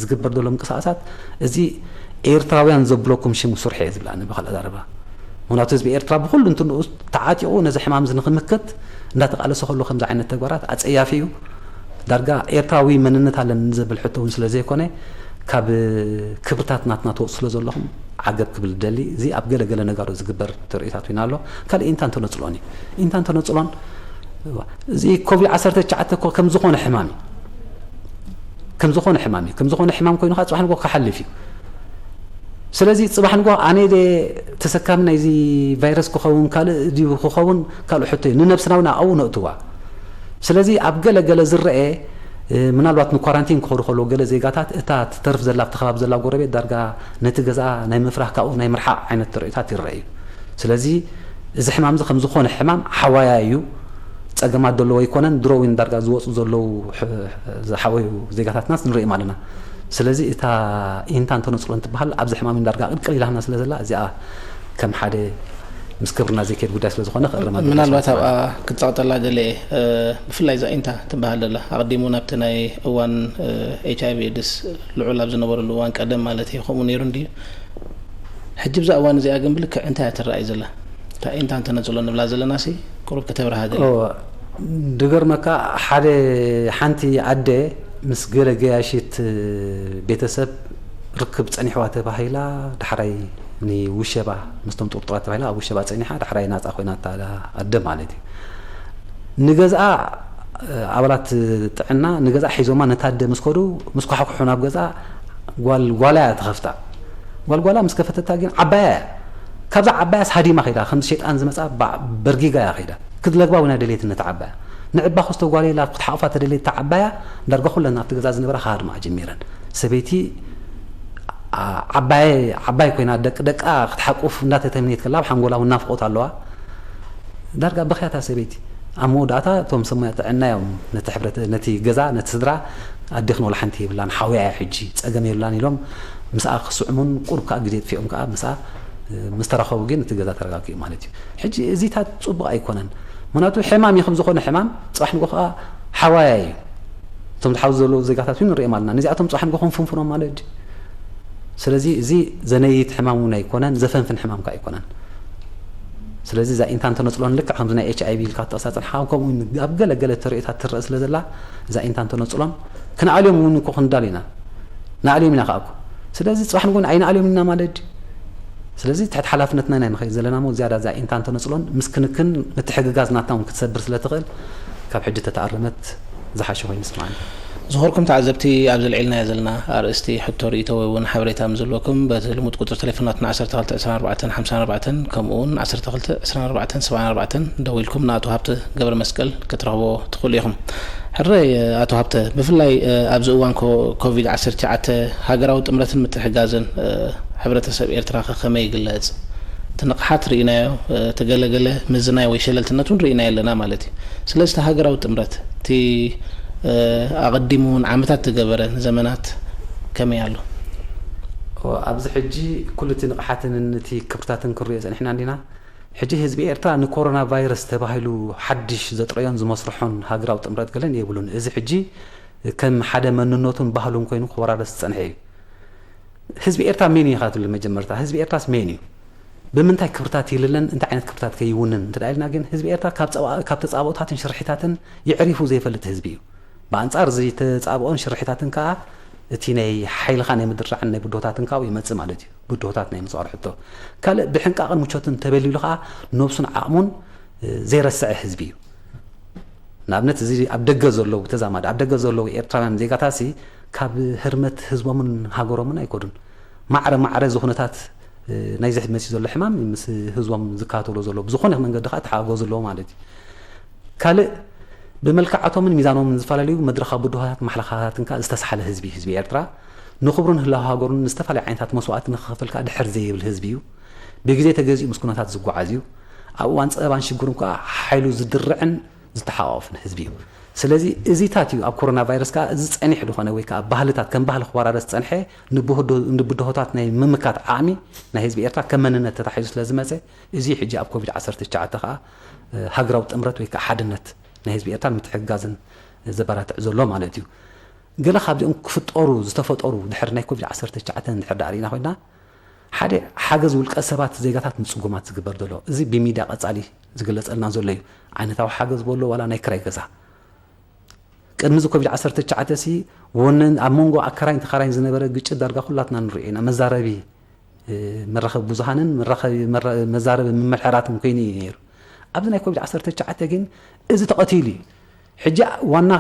ዝግበር ዘሎ ምንቅስቓሳት፣ እዚ ኤርትራውያን ዘብለኩም ሽም ስርሑ እየ ዝብል ኣነ ብኻልእ ኣዛረባ። ምኽንያቱ ህዝቢ ኤርትራ ብኹሉ እንትንኡ ተዓጢቑ ነዚ ሕማም እዚ ንኽምክት እንዳተቓለሰ ከሎ ከምዚ ዓይነት ተግባራት ኣጸያፊ እዩ። ዳርጋ ኤርትራዊ መንነት ኣለኒ ዘብል ሕቶ እውን ስለ ዘይኮነ፣ ካብ ክብርታት ናትና ትወጽኡ ስለ ዘለኹም ዓገብ ክብል እደሊ። እዚ ኣብ ገለ ገለ ነጋዶ ዝግበር ተርእዮታት እውን ኣሎ። ካልእ ኢንታን ተነጽሎን እዩ። ኢንታን ተነጽሎን፣ እዋ፣ እዚ ኮቪድ ዓሰርተ ትሽዓተ እኮ ከም ዝኾነ ሕማም እዩ። ከም ዝኾነ ሕማም እዩ። ከም ዝኾነ ሕማም ኮይኑ ኸዓ ጽባሕ ንግሆ ክሓልፍ እዩ። ስለዚ ጽባሕ ንግሆ ኣነ ድየ ተሰካሚ ናይዚ ቫይረስ ክኸውን፣ ካልእ ድዩ ክኸውን፣ ካልእ ሕቶ እዩ። ንነብስና እውን ኣብኡ ነእትዋ። ስለዚ ኣብ ገለ ገለ ዝረአ፣ እ፣ ምናልባት ንኳራንቲን ክኸዱ ከለዉ ገለ ዜጋታት እታ ትተርፍ ዘላ ኣብቲ ከባቢ ዘላ ጎረቤት ዳርጋ ነቲ ገዛ ናይ ምፍራህ ካብኡ ናይ ምርሓቕ ዓይነት ተርእዮታት ይረአ እዩ። ስለዚ እዚ ሕማም እዚ ከም ዝኾነ ሕማም ሓዋያ እዩ። ጸገማት ዘለዎ ኣይኮነን። ድሮ እውን ዳርጋ ዝወጹ ዘለዉ ሕ-፣ ዝሓወዩ ዜጋታትናስ ንርእዮም ኣለና። ስለዚ እታ ኢንታን ተነጽሎን ትበሃል ኣብዚ ሕማም ዳርጋ ቅልቅል ኢላትና ስለ ዘላ እዚኣ ከም ሓደ ምስ ክብርና ዘይከይድ ጉዳይ ስለ ዝኾነ ክእረም ኣለዎ። ምናልባት ኣብኣ ክጸቕጠላ ደለ እየ። እ፣ ብፍላይ እዛ ኢንታ ትበሃል ዘላ ኣቐዲሙ ናብቲ ናይ እዋን፣ እ፣ ኤች ኣይ ቪ ኤድስ ልዑል ኣብ ዝነበረሉ እዋን ቀደም ማለት እዩ ከምኡ ነይሩ እንድዩ። ሕጂ ብዛ እዋን እዚኣ ግን ብልክዕ እንታይ እያ ትረኣይ ዘላ? እታ ኢንታ እንተነጽሎ ንብላ ዘለናሲ ቁሩብ ከተብርሃ ደሊ። ኦ፣ ድገርመካ ሓደ ሓንቲ ኣደ ምስ ገለ ገያሺት ቤተሰብ ርክብ ጸኒሕዋ ተባሂላ ዳሕራይ ንውሸባ ምስቶም ጥርጡራት ተባሂላ ኣብ ውሸባ ጸኒሓ ዳሕራይ ናጻ ኮይና እታ ኣደ ማለት እዩ። ንገዝኣ ኣባላት ጥዕና ንገዝኣ ሒዞማ ነታ ኣደ ምስ ከዱ ምስ ኳሕኩሑ ናብ ገዝኣ ጓል ጓላ እያ ተኸፍታ። ጓል ጓላ ምስ ከፈተታ ግን ዓባያ እያ። ካብዛ ዓባያስ ሃዲማ ከይዳ፣ ከምዚ ሸይጣን ዝመጻ ባ-፣ በርጊጋ እያ ከይዳ። ክትለግባ እውን ኣይደለየትን ነታ ዓባያ። ንዕባ ክስቶ ጓል ኢላ ክትሓቑፋ ተደለየት እታ ዓባያ፣ ዳርጋ ኩለን ኣብቲ ገዛ ዝነበራ ክሃድማ ጀሚረን። ሰበይቲ ዓ-፣ ዓባየ-፣ ዓባይ ኮይና ደቂ ደቃ ክትሓቁፍ እንዳተተምኔት ከላ ኣብ ሓንጎላ እውን ናፍቖት ኣለዋ። ዳርጋ በኽያ እታ ሰበይቲ። ኣብ መወዳእታ እቶም ሰብ ሞያ ጥዕና እዮም ነቲ ሕብረተ-፣ ነቲ ገዛ፣ ነቲ ስድራ ኣዴኽን ወላ ሓንቲ የብላን፣ ሓውያ እያ ሕጂ፣ ጸገም የብላን ኢሎም ምስኣ ክስዕሙን ቁሩብ ከኣ ግዜ ኣጥፊኦም ከኣ ምስኣ፣ እ፣ ምስ ተራኸቡ ግን እቲ ገዛ ተረጋጊኡ ማለት እዩ። ሕጂ እዚታት ጽቡቕ ኣይኮነን። ምኽንያቱ ሕማም እዩ፣ ከም ዝኾነ ሕማም ጽባሕ ንግሆ ከኣ ሓዋያ እዩ። እቶም ዝሓውዙ ዘለዉ ዜጋታት እውን ንርእዮም ኣለና። ነዚኣቶም ጽባሕ ንግሆ ክንፍንፍኖም ማለት ድዩ? ስለዚ እዚ ዘነይት ሕማም እውን ኣይኮነን፣ ዘፈንፍን ሕማም ከኣ ኣይኮነን። ስለዚ እዛ ኢንታን ተነጽሎን ልክዕ ከምዚ ናይ ኤች ኣይ ቪ ኢልካ ትጠቕሳ ጸንሓ፣ ከምኡ እውን ኣብ ገለ ገለ ተርእዮታት ትረአ ስለ ዘላ፣ እዛ ኢንታን ተነጽሎን ክንኣልዮም እውን እኮ ክንዳል ኢና። ንኣልዮም ኢና ከኣ እኮ። ስለዚ ጽባሕ ንግሆ ኣይንኣልዮም ኢና ማለት ድዩ? ስለዚ ትሕቲ ሓላፍነትና ኢና ንኸይድ ዘለና እሞ፣ ዝያዳ እዛ ኢንታን ተነጽሎን ምስ ክንክን ምትሕግጋዝ ናትና እውን ክትሰብር ስለ ትኽእል፣ ካብ ሕጂ ተተኣረመት ዝሓሸ ኮይኑ ይስምዓኒ። ዝኸበርኩም ተዓዘብቲ፣ ኣብዚ ኣልዒልናዮ ዘለና ኣርእስቲ ሕቶ፣ ርእይቶ ወይ እውን ሓበሬታ ምስ ዘለኩም፣ በቲ ልሙድ ቁጽሪ ቴሌፎናትና ዓሰርተ ክልተ ዕስራን ኣርባዕተን ሓምሳን ኣርባዕተን፣ ከምኡ እውን ዓሰርተ ክልተ ዕስራን ኣርባዕተን ሰብዓን ኣርባዕተን ደዊልኩም ንኣቶ ሃብተ ገብረ መስቀል ክትረኽቦ ትኽእሉ ኢኹም። ሕራይ ኣቶ ሃብተ፣ ብፍላይ ኣብዚ እዋን ኮ-፣ ኮቪድ ዓሰርተ ትሽዓተ ሃገራዊ ጥምረትን ምትሕግጋዝን ሕብረተሰብ ኤርትራ ከ ከመይ ይግለጽ? እቲ ንቕሓት ርኢናዮ፣ እቲ ገለገለ ምዝናይ ወይ ሸለልትነት እውን ርኢናዮ ኣለና ማለት እዩ። ስለዚ እቲ ሃገራዊ ጥምረት፣ እቲ ኣቐዲሙ እውን ዓመታት ዝገበረ ንዘመናት ከመይ ኣሎ? ኣብዚ ሕጂ ኩሉ እቲ ንቕሓትን እቲ ክብርታትን ክንሪኦ ጸኒሕና እንዲና። ሕጂ ህዝቢ ኤርትራ ንኮሮና ቫይረስ ተባሂሉ ሓድሽ ዘጥረዮን ዝመስርሖን ሃገራዊ ጥምረት ገለን የብሉን። እዚ ሕጂ ከም ሓደ መንነቱን ባህሉን ኮይኑ ክወራረስ ዝጸንሐ እዩ። ህዝቢ ኤርትራ መን እዩ ኢኻ ትብል? መጀመርታ ህዝቢ ኤርትራስ መን እዩ? ብምንታይ ክብርታት ይልለን እንታይ ዓይነት ክብርታት ከይውንን እንተ ኢልና ግን ህዝቢ ኤርትራ ካብ ተጻብኦታትን ሽርሒታትን የዕሪፉ ዘይፈልጥ ህዝቢ እዩ። ብኣንጻር እዚ ተጻብኦን ሽርሒታትን ከኣ እቲ ናይ ሓይልኻ ናይ ምድርራዕን ናይ ብድሆታትን ካብኡ ይመጽእ ማለት እዩ። ብድሆታት ናይ ምጽዋር ሕቶ ካልእ ብሕንቃቕን ምቾትን ተበሊሉ ከኣ ነብሱን ዓቕሙን ዘይረስዐ ህዝቢ እዩ። ንኣብነት እዚ ኣብ ደገ ዘለዉ ተዛማዲ ኣብ ደገ ዘለዉ ኤርትራውያን ዜጋታሲ ካብ ህርመት ህዝቦምን ሃገሮምን ኣይኮዱን። ማዕረ ማዕረ እዚ ኩነታት ናይዚ መፅኡ ዘሎ ሕማም ምስ ህዝቦም ዝከታተሎ ዘሎ ብዝኾነ መንገዲ ከዓ ተሓጋገዙ ኣለዎ ማለት እዩ። ካልእ ብመልክዓቶምን ሚዛኖምን ዝፈላለዩ መድረኻዊ ብድሆታት ማሕለኻታትን ከዓ ዝተስሓለ ህዝቢ ህዝቢ ኤርትራ ንኽብሩን ህላው ሃገሩን ንዝተፈላለዩ ዓይነታት መስዋእቲ ንክኸፍል ከዓ ድሕር ዘይብል ህዝቢ እዩ። ብግዜ ተገዚኡ ምስ ኩነታት ዝጓዓዝ እዩ። ኣብ እዋን ፀበባን ሽግሩን ከዓ ሓይሉ ዝድርዕን ዝተሓቋቑፍን ህዝቢ እዩ። ስለዚ እዚታት እዩ ኣብ ኮሮና ቫይረስ ከዓ እዚ ፀኒሕ ዝኾነ ወይ ከዓ ባህልታት ከም ባህሊ ክወራረስ ዝፀንሐ ንብድሆታት ናይ ምምካት ዓቕሚ ናይ ህዝቢ ኤርትራ ከም መንነት ተታሒዙ ስለ ዝመፀ እዚ ሕጂ ኣብ ኮቪድ ዓሰርተ ትሽዓተ ከዓ ሃገራዊ ጥምረት ወይ ከዓ ሓድነት ናይ ህዝቢ ኤርትራ ንምትሕግጋዝን ዘበራትዕ ዘሎ ማለት እዩ። ገለ ካብዚኦም ክፍጠሩ ዝተፈጠሩ ድሕሪ ናይ ኮቪድ ዓሰርተ ትሽዓተ እንድሕር ዳኣ ርኢና ኮይና ሓደ ሓገዝ ውልቀ ሰባት ዜጋታት ንፅጉማት ዝግበር ዘሎ እዚ ብሚድያ ቀፃሊ ዝግለፀልና ዘሎ እዩ። ዓይነታዊ ሓገዝ በሎ ዋላ ናይ ክራይ ገዛ ቅድሚ እዚ ኮቪድ ዓሰርተ ትሽዓተ ሲ ወነን ኣብ መንጎ ኣከራይን ተኻራይን ዝነበረ ግጭት ዳርጋ ኩላትና ንሪኦ ኢና። መዛረቢ መራኸቢ ብዙሃንን መራኸቢ መዛረቢ ምምሕዳራትን ኮይኑ እዩ ነይሩ። ኣብዚ ናይ ኮቪድ ዓሰርተ ትሽዓተ ግን እዚ ተቐቲሉ እዩ። ሕጂ ዋና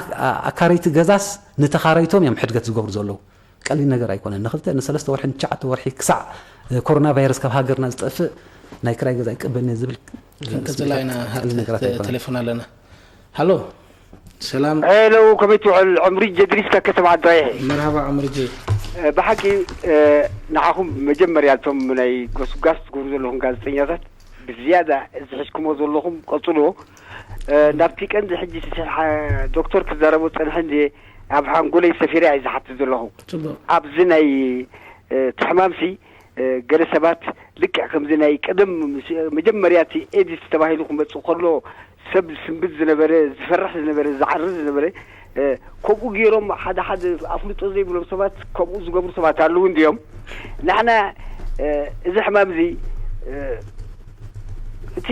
ኣካረይቲ ገዛስ ንተኻረይቶም እዮም ሕድገት ዝገብሩ ዘለዉ። ቀሊል ነገር ኣይኮነን። ንክልተ ንሰለስተ ወርሒ ንትሽዓተ ወርሒ ክሳዕ ኮሮና ቫይረስ ካብ ሃገርና ዝጠፍእ ናይ ክራይ ገዛ ይቀበልኒ ዝብል ክንቅፅላ ኢና። ሃብቲ ቴሌፎን ኣለና። ሃሎ ሰላም። ሄሎ፣ ከመይ ትውዕል? ዕምሪ ጀድሪስ ካብ ከተማ ዓዲ ቀይሒ። መርሃባ ዕምርጂ። ብሓቂ ንዓኹም መጀመርያ እቶም ናይ ጎስጓስ ትገብሩ ዘለኹም ጋዜጠኛታት ብዝያዳ እዚ ሒዝኩሞ ዘለኹም ቀፅልዎ። ናብቲ ቀንዲ ሕጂ ዶክተር ክዛረቦ ዝፀንሐ እንድየ ኣብ ሓንጎለይ ሰፊረ እየ ዝሓትት ዘለኹ። ኣብዚ ናይ እቲ ሕማምሲ ገለ ሰባት ልክዕ ከምዚ ናይ ቀደም መጀመርያ እቲ ኤድስ ተባሂሉ ክመፅእ ከሎ ሰብ ዝስንብድ ዝነበረ፣ ዝፈርሕ ዝነበረ፣ ዝዓርር ዝነበረ፣ ከምኡ ገይሮም ሓደ ሓደ ኣፍልጦ ዘይብሎም ሰባት ከምኡ ዝገብሩ ሰባት ኣለዉ እንድዮም። ንሕና እዚ ሕማም እዚ እቲ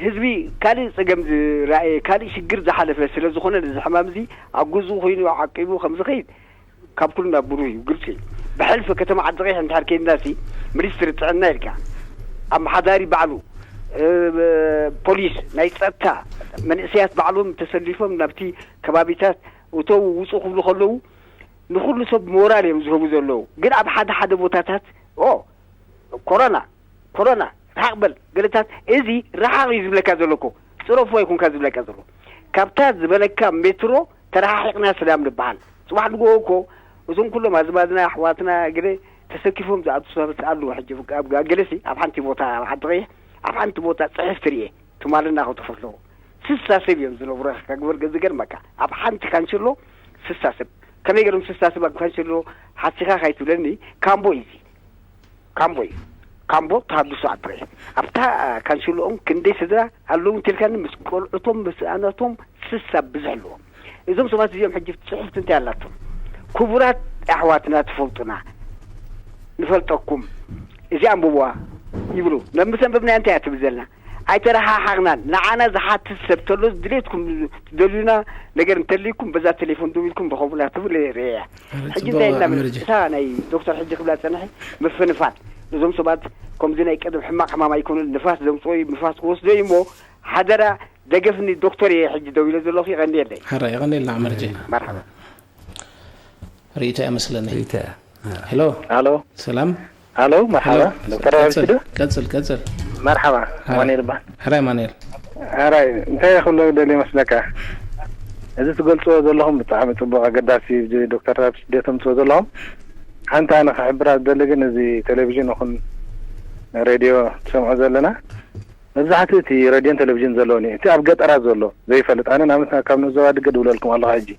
ህዝቢ ካልእ ፀገም ዝረኣየ፣ ካልእ ሽግር ዝሓለፈ ስለ ዝኾነ ነዚ ሕማም እዚ ኣብ ገዝኡ ኮይኑ ዓቂቡ ከም ዝኸይድ ካብ ኩልና ብሩህ እዩ፣ ግልፂ እዩ። ብሕልፊ ከተማ ዓዲ ቀይሕ እንድሕር ከይድና ሲ ሚኒስትሪ ጥዕና ኢልካ ኣመሓዳሪ ባዕሉ ፖሊስ ናይ ፀጥታ መንእሰያት ባዕሎም ተሰሊፎም ናብቲ ከባቢታት እተው ውፁ ክብሉ ከለዉ ንኩሉ ሰብ ሞራል እዮም ዝህቡ ዘለዉ። ግን ኣብ ሓደ ሓደ ቦታታት ኦ ኮሮና ኮሮና ርሓቕ በል ገለታት እዚ ርሓቕ እዩ ዝብለካ ዘሎ እኮ ፅረፎ ኣይኮንካ ዝብለካ ዘሎ ካብታ ዝበለካ ሜትሮ ተረሓሒቕና ሰላም ንበሃል። ፅባሕ ንግሆ እኮ እዞም ኩሎም ኣዝማድና ኣሕዋትና ገለ ተሰኪፎም ዝኣቱ ሰባት ኣለዉ። ሕጂ ኣብ ገለሲ ኣብ ሓንቲ ቦታ ኣብ ዓዲ ቀይሕ ኣብ ሓንቲ ቦታ ፅሕፍ ትርኤ ትማልና ክተፈትለዎ ስሳ ሰብ እዮም ዝነብሩ። ከግበር ዝገርመካ ኣብ ሓንቲ ካንሸሎ ስሳ ሰብ ከመይ ገይሮም ስሳ ሰብ ኣብ ካንሸሎ ሓሲኻ ካይትብለኒ ካምቦ እዩ ካምቦ እዩ። ካምቦ ተሃድሶ ኣጥሪ ኣብታ ካንሽሎኦም ክንደይ ስድራ ኣለዉ እንተልካኒ ምስ ቆልዑቶም ምስ ኣናቶም ስሳ ብዙሕ ኣለዎም። እዞም ሰባት እዚኦም ሕጂ ጽሑፍቲ እንታይ ኣላቶም? ክቡራት ኣሕዋትና ትፈልጡና ንፈልጠኩም እዚኣ ኣንብብዋ ይብሉ። ነምሰንብብና እንታይ እያ ትብል ዘለና? ኣይተረሓሓቕናን ንዓና ዝሓትት ሰብ ተሎ ድሌትኩም ትደልዩና ነገር እንተልይኩም በዛ ቴሌፎን ደዊልኩም ርኸቡና ትብል ርእያ። ሕጂ እንታይ ኢልና እታ ናይ ዶክተር ሕጂ ክብላ ዝጸንሐ ምፍንፋን እዞም ሰባት ከምዚ ናይ ቀደም ሕማቕ ሕማም ኣይኮኑን። ንፋስ ዘምጽኦ እዩ ንፋስ ክወስዶ እዩ እሞ ሓደራ ደገፍኒ ዶክተር እየ ሕጂ ደው ኢለ ዘለኹ። የቐንየለይ። ሕራ የቐንየልና። መርጂ መርሓባ። ርእይቶ እያ መስለኒ። ርእይቶ እያ። ሄሎ፣ ኣሎ ሰላም። ኣሎ፣ መርሓባ ሄሎ፣ ዶክተር ቀጽል፣ ኣርሽዱ። ቀጽል፣ ቀጽል። መርሓባ፣ ማን ይልባል? ሕራይ ማንኤል። ሕራይ፣ እንታይ ክብሎ ደልየ መስለካ፣ እዚ ትገልጽዎ ዘለኹም ብጣዕሚ ጽቡቕ፣ ኣገዳሲ እዩ። ዶክተር ኣርሽዱ ተምጽዎ ዘለኹም ሓንቲ ኣነ ክሕብራ ዝደሊ ግን፣ እዚ ቴሌቪዥን ይኹን ሬድዮ ትሰምዖ ዘለና፣ መብዛሕትኡ እቲ ሬድዮን ቴሌቪዥን ዘለውን እዩ። እቲ ኣብ ገጠራት ዘሎ ዘይፈልጥ፣ ኣነ ንኣብነት ካብ ንኡስ ዞባ ድገ ድብለልኩም ኣለኹ። ሕጂ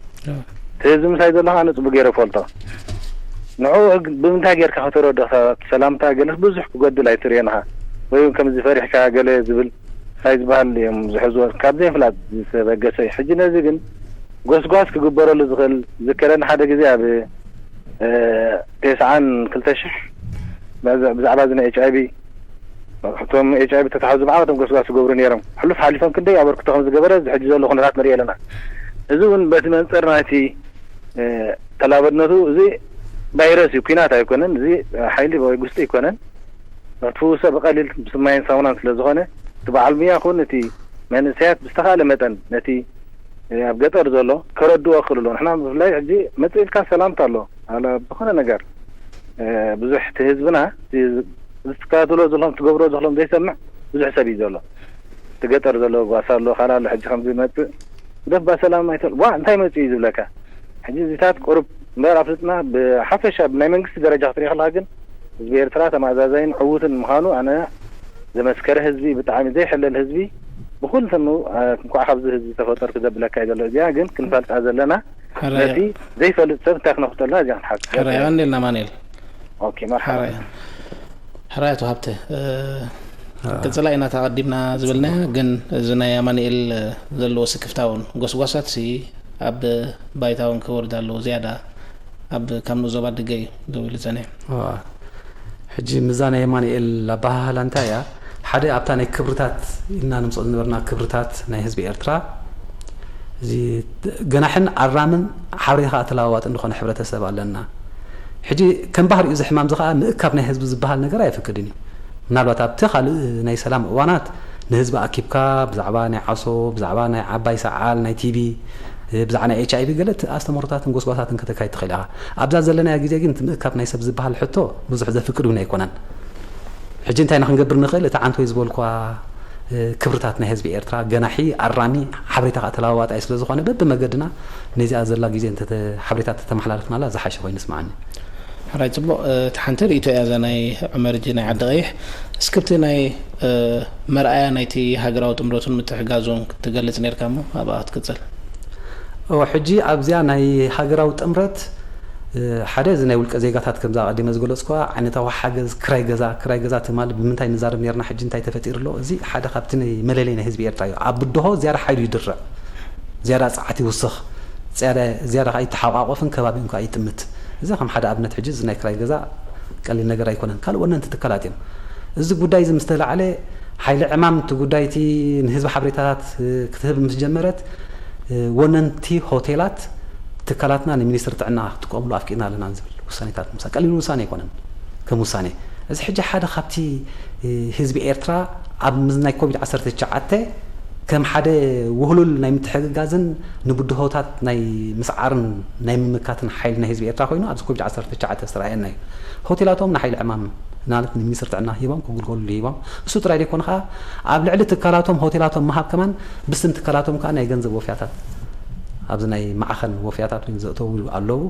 እቲ ህዝቢ ምሳይ ዘሎ ኣነ ጽቡቅ ገይረ ፈልጦ። ንዑ ብምንታይ ጌርካ ከተረዶ? ሰባት ሰላምታ ገለስ ብዙሕ ክጎድል ኣይትርእዮን ኢኻ፣ ወይ እውን ከምዚ ፈሪሕካ ገለ ዝብል እንታይ ዝበሃል እዮም ዝሕዝዎ፣ ካብ ዘይምፍላጥ ዝተበገሰ እዩ። ሕጂ ነዚ ግን ጎስጓስ ክግበረሉ ዝኽእል ዝከረኒ ሓደ ግዜ ኣብ ተስዓን ክልተ ሽሕ ብዛዕባ እዚ ናይ ኤች ኣይቪ እቶም ኤች ኣይቪ ተታሓዙ ብዓወቶም ጎስጓስ ዝገብሩ ነይሮም። ሕሉፍ ሓሊፎም ክንደይ ኣበርክቶ ከም ዝገበረ እዚ ሕጂ ዘሎ ኩነታት ንርኢ ኣለና። እዚ እውን በቲ መንፅር ናይቲ ተላበድነቱ፣ እዚ ቫይረስ እዩ፣ ኩናት ኣይኮነን። እዚ ሓይሊ ወይ ጉስጢ ኣይኮነን። ትፍውሶ ብቀሊል ብስማይን ሳሙናን ስለ ዝኾነ፣ እቲ በዓል ሙያ ኹን እቲ መንእሰያት ብዝተኻእለ መጠን ነቲ ኣብ ገጠር ዘሎ ከረድዎ ክኽእሉ ኣለዎ። ንሕና ብፍላይ ሕጂ መፅእ ኢልካ ሰላምታ ኣሎ ኣለ ዝኾነ ነገር ብዙሕ እቲ ህዝብና ዝትከታተሎ ዘለኹም ትገብሮ ዘለኹም ዘይሰምዕ ብዙሕ ሰብ እዩ ዘሎ። እቲ ገጠር ዘሎ ጓሳ ኣሎ፣ ካልእ ኣሎ። ሕጂ ከም ዝመፅእ ግደፍ፣ ባ ሰላም ኣይተ ዋ እንታይ መፅእ እዩ ዝብለካ። ሕጂ እዚታት ቁሩብ እምበር ኣፍልጥና ብሓፈሻ ብናይ መንግስቲ ደረጃ ክትሪኢ ከለካ ግን ህዝቢ ኤርትራ ተመኣዛዛይን ዕዉትን ምዃኑ ኣነ ዘመስከረ ህዝቢ፣ ብጣዕሚ ዘይሕለል ህዝቢ፣ ብኩልተኑ እንኳዕ ካብዚ ህዝቢ ተፈጠርኩ ዘብለካ እዩ ዘሎ። እዚኣ ግን ክንፈልጣ ዘለና፣ ነቲ ዘይፈልጥ ሰብ እንታይ ክነፍጠልና እዚኣ ክንሓስብ። ሕራይ ኣንዴልና ማንኤል። ኦኬ፣ መርሓባ። ሕራይ ሕራይ ኣቶ ሃብተ፣ ቀጽላ ኢና ተቐዲምና ዝበልናያ፣ ግን እዚ ናይ ኣማንኤል ዘለዎ ስክፍታ እውን ጎስጓሳት ሲ ኣብ ባይታ እውን ክወርድ ኣለዎ። ዝያዳ ኣብ ካብ ንኡስ ዞባ ድገ እዩ ደው ኢሉ ጸኒሑ። ሕጂ ምዛ ናይ ኣማንኤል ኣበሃህላ እንታይ እያ? ሓደ ኣብታ ናይ ክብርታት ኢልና ንምፅኦ ዝነበርና ክብርታት ናይ ህዝቢ ኤርትራ፣ እዚ ገናሕን ኣራምን ሓበሬታ ተለዋዋጢ ዝኾነ ሕብረተሰብ ኣለና። ሕጂ ከም ባህሪኡ እዚ ሕማም እዚ ከዓ ምእካብ ናይ ህዝቢ ዝበሃል ነገር ኣይፈቅድን እዩ። ምናልባት ኣብቲ ካልእ ናይ ሰላም እዋናት ንህዝቢ ኣኪብካ ብዛዕባ ናይ ዓሶ፣ ብዛዕባ ናይ ዓባይ ሰዓል፣ ናይ ቲቢ፣ ብዛዕባ ናይ ኤች ኣይቪ ገለ ኣስተምህሮታትን ጎስጓሳትን ከተካይድ ትኽእል ኢኻ። ኣብዛ ዘለናዮ ግዜ ግን እቲ ምእካብ ናይ ሰብ ዝበሃል ሕቶ ብዙሕ ዘፍቅድ እውን ኣይኮነን። ሕጂ እንታይ ኢና ክንገብር ንኽእል? እቲ ዓንተወይ ዝበልኳ ክብርታት ናይ ህዝቢ ኤርትራ ገናሒ፣ ኣራሚ፣ ሓበሬታ ከዓ ተለዋዋጣይ ስለ ዝኾነ በብመገድና ነዚኣ ዘላ ግዜ ሓበሬታ ተተመሓላልፍናላ ዝሓሸ ኮይኑ ይስምዓኒ። ሕራይ ጽቡቕ። እቲ ሓንቲ ርእይቶ እያ እዛ ናይ ዑመር እጂ ናይ ዓዲ ቀይሕ። እስክብቲ ናይ መርኣያ ናይቲ ሃገራዊ ጥምረቱን ምትሕጋዙን ክትገልጽ ነርካ እሞ ኣብኣ ክትቅጽል። እወ፣ ሕጂ ኣብዚኣ ናይ ሃገራዊ ጥምረት ሓደ እዚ ናይ ውልቀ ዜጋታት ከምዛ ቀዲመ ዝገለጽኳ ዓይነታዊ ሓገዝ ክራይ ገዛ፣ ክራይ ገዛ ትማሊ ብምንታይ ንዛረብ ነርና፣ ሕጂ እንታይ ተፈጢሩ ኣሎ? እዚ ሓደ ካብቲ ናይ መለለይ ናይ ህዝቢ ኤርትራ እዩ። ኣብ ብድሆ ዝያዳ ሓይሉ ይድርዕ፣ ዝያዳ ጸዓት ይውስኽ፣ ዝያዳ ዝያዳ ከዓ ይተሓቋቆፍን ከባቢኡን ከዓ ይጥምት። እዚ ከም ሓደ ኣብነት ሕጂ እዚ ናይ ክራይ ገዛ ቀሊል ነገር ኣይኮነን። ካልእ ወነንቲ ትካላት እዮም። እዚ ጉዳይ እዚ ምስ ተላዕለ ሓይሊ ዕማም እቲ ጉዳይ እቲ ንህዝቢ ሓበሬታታት ክትህብ ምስ ጀመረት ወነንቲ ሆቴላት ትካላትና ንሚኒስትሪ ጥዕና ክትጥቀምሉ ኣፍቂድና ኣለና ዝብል ውሳኔታት ምውሳድ ቀሊል ውሳኔ ኣይኮነን። ከም ውሳኔ እዚ ሕጂ ሓደ ካብቲ ህዝቢ ኤርትራ ኣብ ምስ ናይ ኮቪድ ዓሰርተ ትሽዓተ ከም ሓደ ውህሉል ናይ ምትሕግጋዝን ንብድሆታት ናይ ምስዓርን ናይ ምምካትን ሓይሊ ናይ ህዝቢ ኤርትራ ኮይኑ ኣብዚ ኮቪድ ዓሰርተ ትሽዓተ ዝተረኣየና እዩ። ሆቴላቶም ንሓይሊ ዕማም ማለት ንሚኒስትሪ ጥዕና ሂቦም ክግልገሉ ሂቦም። እሱ ጥራይ ዘይኮነ ከዓ ኣብ ልዕሊ ትካላቶም ሆቴላቶም ምሃብ ከማን ብስም ትካላቶም ከዓ ናይ ገንዘብ ወፍያታት ኣብዚ ናይ ማዕኸን ወፍያታት እውን ዘእተው ኣለዉ።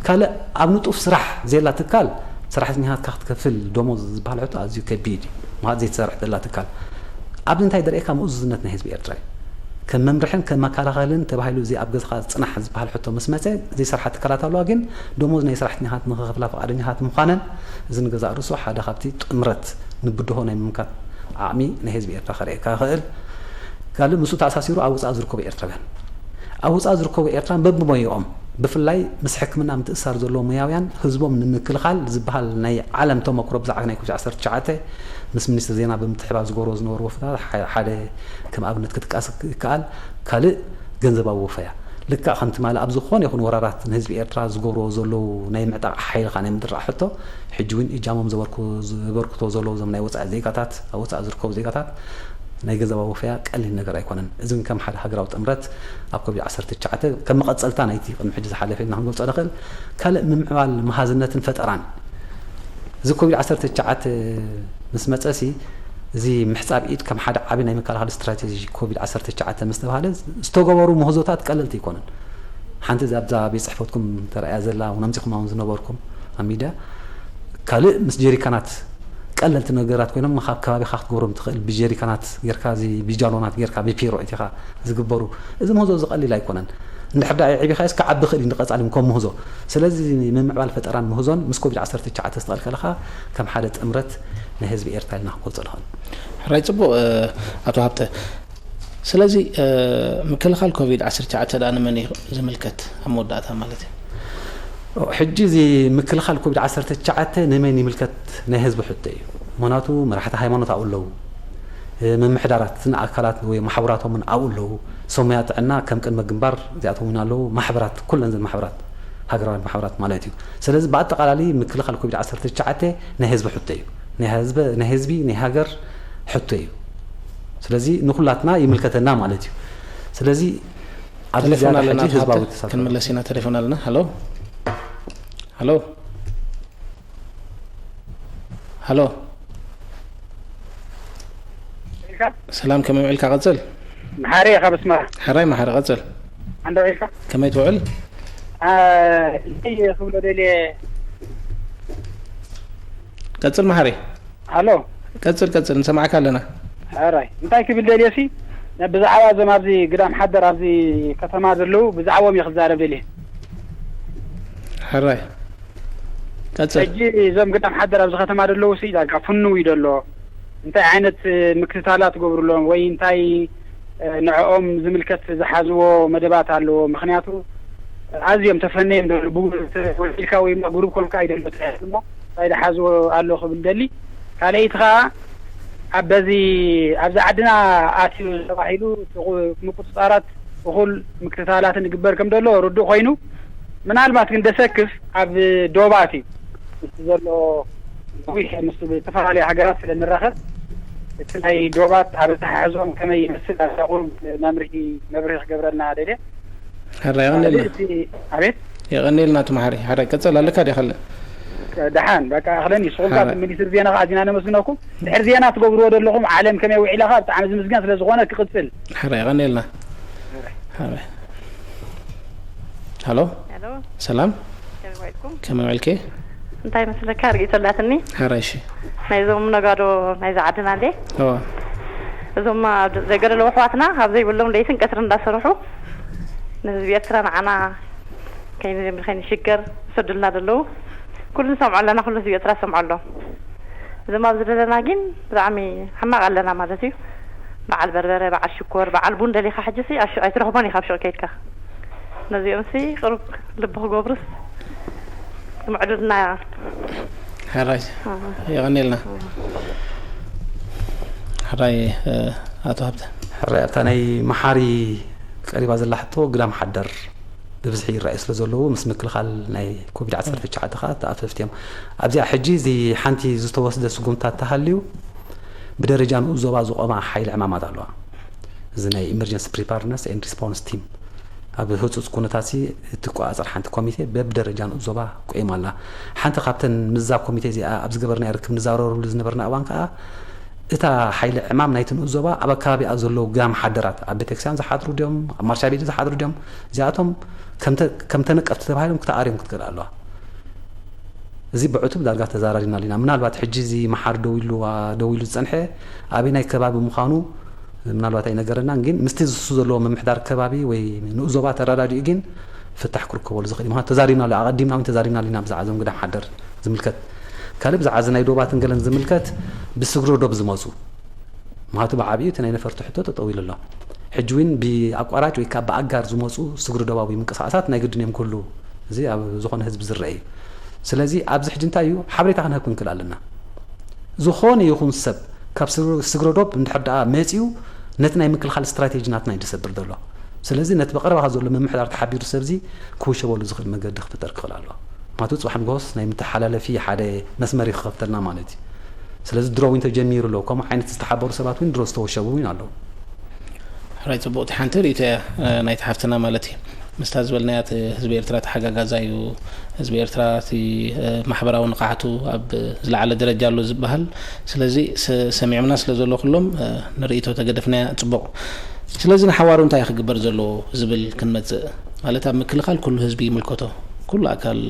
ካልእ ኣብ ንጡፍ ስራሕ ዘየላ ትካል ሰራሕተኛታትካ ክትከፍል ደሞዝ ዝበሃል ሕቶ ኣዝዩ ከቢድ እዩ። ምኽንያቱ ዘይትሰርሕ ዘላ ትካል ኣብዚ እንታይ ደርእየካ ምእዙዝነት ናይ ህዝቢ ኤርትራ እዩ። ከም መምርሕን ከም መከላኸልን ተባሂሉ እዚ ኣብ ገዛኻ ዝጽናሕ ዝበሃል ሕቶ ምስ መጸ ዘይሰርሓ ትካላት ኣለዋ፣ ግን ደሞዝ ናይ ሰራሕተኛታት ንኽኸፍላ ፍቓደኛታት ምዃነን እዚ ንገዛእ ርእሱ ሓደ ካብቲ ጥምረት ንብድሆ ናይ ምምካት ዓቕሚ ናይ ህዝቢ ኤርትራ ከርእየካ ይኽእል። ካልእ ምስኡ ተኣሳሲሩ ኣብ ውጻእ ዝርከቡ ኤርትራውያን ኣብ ውጻእ ዝርከቡ ኤርትራን በብሞያኦም ብፍላይ ምስ ሕክምና ምትእስሳር ዘለዎ ሞያውያን ህዝቦም ንምክልኻል ዝበሃል ናይ ዓለም ተመክሮ ብዛዕባ ናይ ኮቪድ ዓሰርተ ትሽዓተ ምስ ሚኒስትሪ ዜና ብምትሕባር ዝገብርዎ ዝነበሩ ወፍታት ሓደ ከም ኣብነት ክትቃስ ይከኣል። ካልእ ገንዘባዊ ወፈያ ልክዕ ከም ትማሊ ኣብ ዝኾነ ይኹን ወራራት ንህዝቢ ኤርትራ ዝገብርዎ ዘለዉ ናይ ምዕጣቕ ሓይልኻ ናይ ምድራዕ ሕቶ ሕጂ እውን እጃሞም ዘበርክቶ ዘለዉ እዞም ናይ ወፃኢ ዜጋታት ኣብ ወፃኢ ዝርከቡ ዜጋታት ናይ ገንዘባዊ ወፈያ ቀሊል ነገር ኣይኮነን። እዚ እውን ከም ሓደ ሃገራዊ ጥምረት ኣብ ኮቪድ ዓሰርተ ትሽዓተ ከም መቐጸልታ ናይቲ ቅድሚ ሕጂ ዝሓለፈ ኢልና ክንገልጾ ንኽእል። ካልእ ምምዕባል መሃዝነትን ፈጠራን። እዚ ኮቪድ ዓሰርተ ትሽዓተ ምስ መጸሲ፣ እዚ ምሕጻብ ኢድ ከም ሓደ ዓቢ ናይ መከላኸሊ ስትራቴጂ ኮቪድ ዓሰርተ ትሽዓተ ምስ ተባህለ ዝተገበሩ ምህዞታት ቀለልቲ ኣይኮነን። ሓንቲ እዛ ኣብዛ ቤት ጽሕፈትኩም ተራእያ ዘላ እውን ኣምጺኹማ እውን ዝነበርኩም ኣብ ሚድያ፣ ካልእ ምስ ጀሪካናት ቀለልቲ ነገራት ኮይኖም፣ ካብ ከባቢኻ ክትገብሮም ትኽእል፣ ብጀሪካናት ጌርካ፣ እዚ ብጃሎናት ጌርካ፣ ብፒሮ እቲኻ ዝግበሩ፣ እዚ ምህዞ እዚ ቀሊል ኣይኮነን። እንድሕር ደኣ የዕቢኻዮስ ክዓቢ ይኽእል እዩ ንቐጻሊ እውን ከም ምህዞ። ስለዚ ምምዕባል ፈጠራን ምህዞን ምስ ኮቪድ ዓሰርተ ትሽዓተ ዝተቐልቀለ ከኣ ከም ሓደ ጥምረት ናይ ህዝቢ ኤርትራ ኢልና ክንገልጾ ንኽእል። ሕራይ ጽቡቕ፣ እ፣ ኣቶ ሃብተ። ስለዚ፣ እ፣ ምክልኻል ኮቪድ ዓሰርተ ትሽዓተ ደኣ ንመን እዩ ዝምልከት ኣብ መወዳእታ ማለት እዩ? ሕጂ እዚ ምክልኻል ኮቪድ ዓሰርተ ትሽዓተ ንመን ይምልከት ናይ ህዝቢ ሕቶ እዩ። ምኽንያቱ መራሕቲ ሃይማኖት ኣብኡ ኣለዉ፣ ምምሕዳራትን ኣካላት ወይ ማሕበራቶምን ኣብኡ ኣለዉ። ሰብ ሞያ ጥዕና ከም ቅድመ ግንባር እዚኣቶም እውን ኣለዉ። ማሕበራት፣ ኩለን እዘን ማሕበራት፣ ሃገራውያን ማሕበራት ማለት እዩ። ስለዚ ብኣጠቓላሊ ምክልኻል ኮቪድ ዓሰርተ ትሽዓተ ናይ ህዝቢ ሕቶ እዩ። ናይ ህዝቢ፣ ናይ ህዝቢ፣ ናይ ሃገር ሕቶ እዩ። ስለዚ ንኹላትና ይምልከተና ማለት እዩ። ስለዚ ኣብዚ ቴሌፎን ዝያዳ ኣለና፣ ሕጂ ኣቶ ህዝባዊ ሃብተ፣ ተሳትፎ። ክንምለስ ኢና። ቴሌፎን ኣለና። ሃሎ፣ ሃሎ፣ ሃሎ። ኢልካ? ሰላም፣ ከመይ ውዒልካ? ቀጽል። መሓሪ ኢኻ፣ በስመራ። ሕራይ መሓሪ፣ ቀጽል። ኣንዶ ኢልካ? ከመይ ትውዕል? አ፣ እንታይ ክብሎ ደልየ? ቀጽል መሓሪ። ሃሎ። ቀጽል፣ ቀጽል፣ ንሰማዕካ ኣለና። ሕራይ። እንታይ ክብል ደልየ ሲ፣ ብዛዕባ እዞም ኣብዚ ግዳም ሓደር ኣብዚ ከተማ ዘለዉ፣ ብዛዕባኦም እየ ክዛረብ ደልየ። ሕራይ። ቀጽል። ሕጂ እዞም ግዳም ሓደር ኣብዚ ከተማ ዘለዉ ሲ፣ ዳርጋ ፍንው እዩ ደሎ። እንታይ ዓይነት፣ እ፣ ምክትታላት ትገብሩሎም ወይ እንታይ፣ እ፣ ንዕኦም ዝምልከት ዝሓዝዎ መደባት ኣለዎ? ምኽንያቱ ኣዝዮም ተፈነዮም ደሎ፣ ብጉ-፣ ወኪልካ ወይ እማ ግሩፕ ኮንካ እዩ ደሎ፣ እንታይ እሞ እንታይ ዝሓዝዎ ኣሎ ክብል ደሊ። ካልኣይቲ ኸኣ ኣብ በዚ፣ ኣብዚ ዓድና ኣትዩ ተባሂሉ ምቁጽጻራት እኹል ምክትታላትን ይግበር ከም ዘሎ ርዱእ ኮይኑ፣ ምናልባት ግን ደሰክፍ ኣብ ዶባት እዩ። ምስቲ ዘሎ ነዊሕ ምስ ዝተፈላለዩ ሃገራት ስለ ንራኸብ፣ እቲ ናይ ዶባት ኣብ ኣተሓሕዝኦም ከመይ ይመስል፣ ኣብዛ ቁሩብ መምርሒ፣ መብርሂ ክገብረልና ደልየ። ሕራይ፣ የቐንየልና። ካልእ እቲ፣ ኣቤት? የቐንየልና፣ እቲ መሓሪ። ሕራይ፣ ቀጸል፣ ኣለካ ዲኻ? ደሓን፣ በቃ፣ ኣኽለን እዩ። ንስኹም ከኣ፣ ሕራይ። እቲ ሚኒስትሪ ዜና ከኣ ኣዚና ነመስግነኩም። ድሕሪ ዜና ትገብርዎ ዘለኹም፣ ዓለም ከመይ ውዒላ ከኣ ብጣዕሚ ዝምስገን ስለ ዝኾነ ክቕጽል። ሕራይ፣ የቐንየልና። ሕራይ። ሃሎ? ሃሎ? ሰላም? ከመይ ውዒልኩም? ከመይ ውዒልኪ? እንታይ መስለካ ርእይቶ ኣላትኒ? ሕራይ፣ እሺ። ናይዞም ነጋዶ ናይዛ ዓድና እንዴ? እወ። እዞም ኣብ ዘይገደለዉ ኣሕዋትና ኣብ ዘይብሎም ለይትን ቀትርን እንዳሰርሑ ንህዝቢ ኤርትራ ንዓና ከይን-፣ ከይንሽገር ይሰዱልና ዘለዉ። ኩሉ ንሰምዖ ኣለና፣ ኩሉ ህዝቢ ኤርትራ ይሰምዖ ኣሎ። እዞም ኣብዚ ዘለና ግን ብጣዕሚ ሕማቕ ኣለና ማለት እዩ። በዓል በርበረ፣ በዓል ሽኮር፣ በዓል ቡን ደሊኻ ሕጂ ሲ ኣብ ሹቕ ኣይትረኽቦን ኢኻ፣ ኣብ ሹቕ ከይድካ። ነዚኦም ሲ ቅሩብ ልቢ ክገብሩስ ክምዕዱልና። ሕራይ፣ ኣዎ። የቐንየልና። ኣዎ። ሕራይ፣ እ፣ ኣቶ ሃብተ። ሕራይ፣ ኣብታ ናይ መሓሪ ቀሪባ ዘላ ሕቶ፣ ግዳም ሓደር ብብዝሒ ይረኣዩ ስለ ዘለዉ፣ ምስ ምክልኻል ናይ ኮቪድ ዓሰርተ ትሽዓተ ከኣ ተኣፈፍቲ እዮም። ኣብዚኣ ሕጂ እዚ ሓንቲ ዝተወስደ ስጉምታት ተሃልዩ፣ ብደረጃ ንኡስ ዞባ ዝቖማ ሓይሊ ዕማማት ኣለዋ። እዚ ናይ ኢመርጀንሲ ፕሪፓርድነስ ኤንድ ሪስፖንስ ቲም፣ ኣብ ህጹጽ ኩነታትሲ እትቆጻጸር ሓንቲ ኮሚቴ በብደረጃ ንኡስ ዞባ ቆይማ ኣላ። ሓንቲ ካብተን ምስዛ ኮሚቴ እዚኣ ኣብ ዝገበርናዮ ርክብ ንዛረበሉ ዝነበርና እዋን ከኣ፣ እታ ሓይሊ ዕማም ናይቲ ንኡስ ዞባ ኣብ ኣከባቢኣ ዘለዉ ግዳም ሓደራት፣ ኣብ ቤተክርስትያን ዝሓድሩ ድዮም፣ ኣብ ማርሻ ቤት ዝሓድሩ ድዮም፣ እዚኣቶም ከምተ-፣ ከም ተነቀፍቲ ተባሂሎም ክተኣርዮም ክትክእል ኣለዋ። እዚ ብዕቱብ ዳርጋ ተዛራሪብናሉ ኢና። ምናልባት ሕጂ እዚ መሓሪ ደው ኢሉ፣ ደው ኢሉ ዝጸንሐ ኣበየናይ ከባቢ ምዃኑ ምናልባት ኣይነገረናን፣ ግን ምስቲ ዝሱ ዘለዎ ምምሕዳር ከባቢ ወይ ንኡስ ዞባ ተረዳዲኡ ግን ፍታሕ ክርከበሉ ዝኽእል እዩ። ምኽንያቱ ተዛሪብናሉ፣ ኣቐዲምና እውን ተዛሪብናሉ ኢና ብዛዕባ እዞም ግዳም ሓደር ዝምልከት። ካልእ ብዛዕባ እዚ ናይ ዶባትን ገለን ዝምልከት ብስግረ ዶብ ዝመጹ፣ ምኽንያቱ ብዓቢኡ እቲ ናይ ነፈርቲ ሕቶ ጠጠው ኢሉ ኣሎ። ሕጂ እውን ብኣቋራጭ ወይ ከዓ ብኣጋር ዝመጹ ስግረ ዶባዊ ምንቅስቓሳት ናይ ግድን እዮም ክህልዉ። እዚ ኣብ ዝኾነ ህዝቢ ዝረአ እዩ። ስለዚ ኣብዚ ሕጂ እንታይ እዩ? ሓበሬታ ክንህብ ክንክእል ኣለና። ዝኾነ ይኹን ሰብ ካብ ስግረ-፣ ስግረ ዶብ እንድሕር ደኣ መጺኡ ነቲ ናይ ምክልኻል ስትራቴጂ ናትና እዩ ዝሰብር ዘሎ። ስለዚ ነቲ ብቐረባኻ ዘሎ ምምሕዳር ተሓቢሩ ሰብዚ ክውሸበሉ ዝኽእል መገዲ ክፍጠር ክኽእል ኣለዎ። ምኽንያቱ ጽባሕ ንግሆስ ናይ መተሓላለፊ ሓደ መስመር እዩ ክኸፍተልና ማለት እዩ። ስለዚ ድሮ እውን ተጀሚሩ ኣሎ። ከምኡ ዓይነት ዝተሓበሩ ሰባት እውን ድሮ ዝተወሸቡ እውን ኣለዉ። ሕራይ ጽቡቕ። እቲ ሓንቲ ርእቶ እያ ናይቲ ሓፍትና ማለት እዩ። ምስታ ዝበልናያ እቲ ህዝቢ ኤርትራ ተሓጋጋዛ እዩ። ህዝቢ ኤርትራ እቲ ማሕበራዊ ንቕሓቱ ኣብ ዝለዓለ ደረጃ ኣሎ ዝበሃል። ስለዚ ሰሚዖምና ስለ ዘሎ ኩሎም ንርእቶ ተገደፍናያ ጽቡቕ። ስለዚ ንሓዋሩ እንታይ ክግበር ዘለዎ ዝብል ክንመጽእ ማለት ኣብ ምክልኻል ኩሉ ህዝቢ ይምልከቶ፣ ኩሉ ኣካል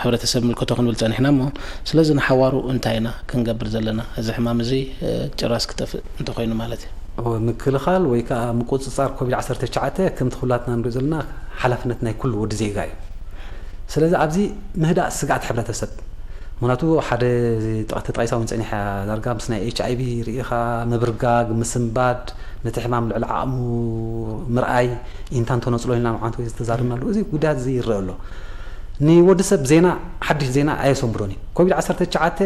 ሕብረተሰብ ይምልከቶ ክንብል ጸኒሕና እሞ ስለዚ ንሓዋሩ እንታይ ኢና ክንገብር ዘለና እዚ ሕማም እዚ ጭራስ ክጠፍእ እንተኮይኑ ማለት እዩ። ምክልኻል ወይ ከዓ ምቁፅፃር ኮቪድ ዓሰርተ ትሽዓተ ከምቲ ኩላትና ንሪኦ ዘለና ሓላፍነት ናይ ኩሉ ወዲ ዜጋ እዩ። ስለዚ ኣብዚ ምህዳእ ስግኣት ሕብረተሰብ ምክንያቱ ሓደ ተጠቂሳ እውን ፀኒሓ ዳርጋ ምስ ናይ ኤች ኣይቪ ርኢኻ ምብርጋግ ምስንባድ ነቲ ሕማም ልዕሊ ዓቕሙ ምርኣይ ኢንታ እንተነፅሎ ኢልና ንዓንተ ዝተዛርብናሉ እዚ ጉዳያት እዚ ይረአ ኣሎ። ንወዲ ሰብ ዜና ሓድሽ ዜና ኣየሰንብዶን እዩ። ኮቪድ ዓሰርተ ትሽዓተ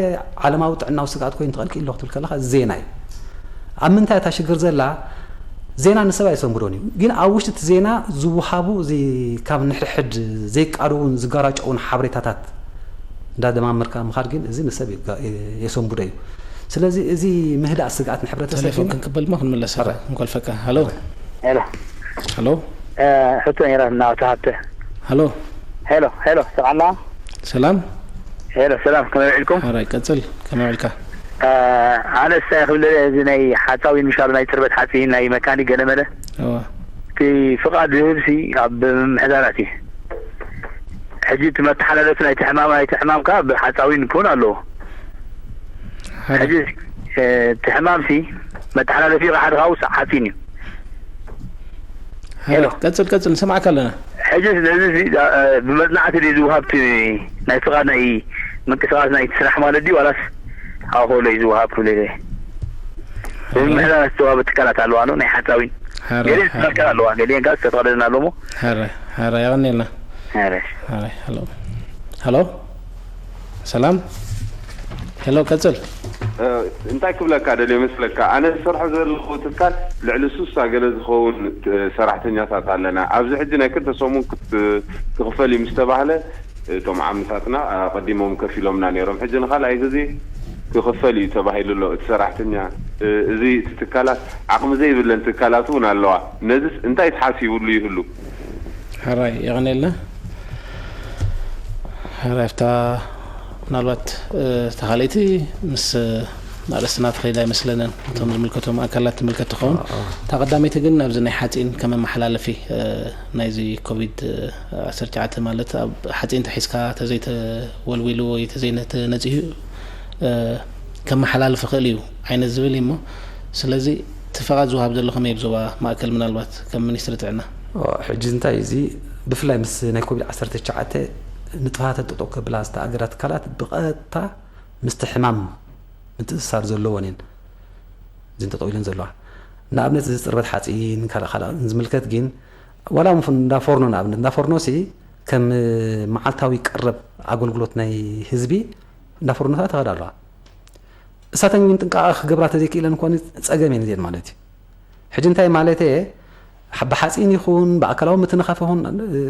ዓለማዊ ጥዕናዊ ስግኣት ኮይኑ ተቐልቂሉ ክትብል ከለኻ ዜና እዩ። ኣብ ምንታይ እታ ሽግር ዘላ ዜና ንሰብ ኣይሰንብዶን እዩ። ግን ኣብ ውሽጢ እቲ ዜና ዝወሃቡ እዚ ካብ ንሕድሕድ ዘይቃደውን ዝጋራጨውን ሓበሬታታት እንዳደማመርካ ምኻድ ግን እዚ ንሰብ የሰንብዶ እዩ። ስለዚ እዚ ምህዳእ ስግኣት ንሕብረተሰብ ቴሌፎን ግን ክንቅበል ሞ ክንምለስ ኣረ። እንኮልፈካ። ሃሎ ሄሎ ሃሎ እ፣ ሕቶ ነይራ ናቱ ሃብተ ሃሎ ሄሎ ሄሎ ሰማዕና ሰላም ሄሎ ሰላም ከመይ ውዒልኩም ሓራይ ቀጽል። ከመይ ውዕልካ? እ፣ ኣነ እስታይ ክብል እዚ ናይ ሓፃዊን ምሻሉ ናይ ትርበት ሓፂን ናይ መካኒክ ገለመለ እዋ እቲ ፍቓድ ዝህብሲ ኣብ ምምሕዳራት እዩ ሕጂ እቲ መተሓላለፊ ናይቲ ሕማም ናይቲ ሕማም ከዓ ብሓፃዊን ክውን ኣለዎ ሓራይ ሕጂ እ፣ እቲ ሕማምሲ መተሓላለፊ ሓደ ካብ ውሳዕ ሓፂን እዩ ሓራይ ቀጽል ቀጽል ንሰማዕካ ኣለና። ሕጂ ስለዚ እዚ እ፣ ብመፅናዕቲ ድዩ ዝውሃብ እቲ ናይ ፍቓድ ናይ ምንቅስቃስ ናይ ስራሕ ማለት ድዩ ዋላስ ኣብኮሎ እዩ ዝውሃብ ክብል ኢለ ብምሕዳር ዝተዋሃበ ትካላት ኣለዋ ዶ ናይ ሓፃዊን ሓራይ ገሊአን ትመልከት ኣለዋ ገሊአን ካብ ዝተፈቐደለን ኣለሞ ሓራይ ሓራይ የቐንየልና። ኧረ ሓራይ ሃሎ ሃሎ ሰላም ሄሎ ቀጽል። እንታይ ክብለካ ደልየ መስለካ ኣነ ዝሰርሖ ዘለኹ ትካል ልዕሊ ሱሳ ገለ ዝኸውን ሰራሕተኛታት ኣለና ኣብዚ ሕጂ ናይ ክልተ ሰሙን ክት- ክኽፈል እዩ ምስ ተባህለ እቶም ዓምታትና ኣቐዲሞም ከፊሎምና ነይሮም ሕጂ ንኻልኣይ ግዜ ክኽፈል እዩ ተባሂሉ ኣሎ እቲ ሰራሕተኛ እዚ እቲ ትካላት ዓቕሚ ዘይብለን ትካላት እውን ኣለዋ ነዚስ እንታይ ተሓሲቡሉ ይህሉ ሕራይ የቐንየልና። ሕራይ ኣብታ ምናልባት ተኻልእቲ ምስ ኣርእስትና ትኸይድ ኣይመስለንን እቶም ዝምልከቶም ኣካላት ትምልከት ትኸውን። እታ ቀዳመይቲ ግን ኣብዚ ናይ ሓፂን ከም መመሓላለፊ ናይዚ ኮቪድ ዓሰርተ ትሽዓተ ማለት ኣብ ሓፂን ተሒዝካ ተዘይተወልዊሉ ወይ ተዘይነተ ነፂሁ ከመሓላልፍ ይኽእል እዩ ዓይነት ዝብል እዩ እሞ ስለዚ እቲ ፈቓድ ዝወሃብ ዘሎ ከመይ ብዞባ ማእከል ምናልባት ከም ሚኒስትሪ ጥዕና ሕጂ እንታይ እዚ ብፍላይ ምስ ናይ ኮቪድ ዓሰርተ ትሽዓተ ንጥፋታት ጠጠው ከብላ ዝተኣገዳ ትካላት ብቐጥታ ምስቲ ሕማም ምትእስሳር ዘለዎን እየን እዚን ጠጠው ኢለን ዘለዋ ንኣብነት እዚ ፅርበት ሓፂን ካልእ ካልእ ዝምልከት ግን ዋላ እንዳ ፎርኖ ንኣብነት እንዳ ፎርኖ ሲ ከም መዓልታዊ ቀረብ ኣገልግሎት ናይ ህዝቢ እንዳ ፎርኖታት ይኸዳ ኣለዋ እሳተን እውን ጥንቃቐ ክገብራ ተዘይክኢለን ኮን ፀገም እየን እዚአን ማለት እዩ ሕጂ እንታይ ማለት እየ ብሓፂን ይኹን ብኣካላዊ ምትንኻፍ ይኹን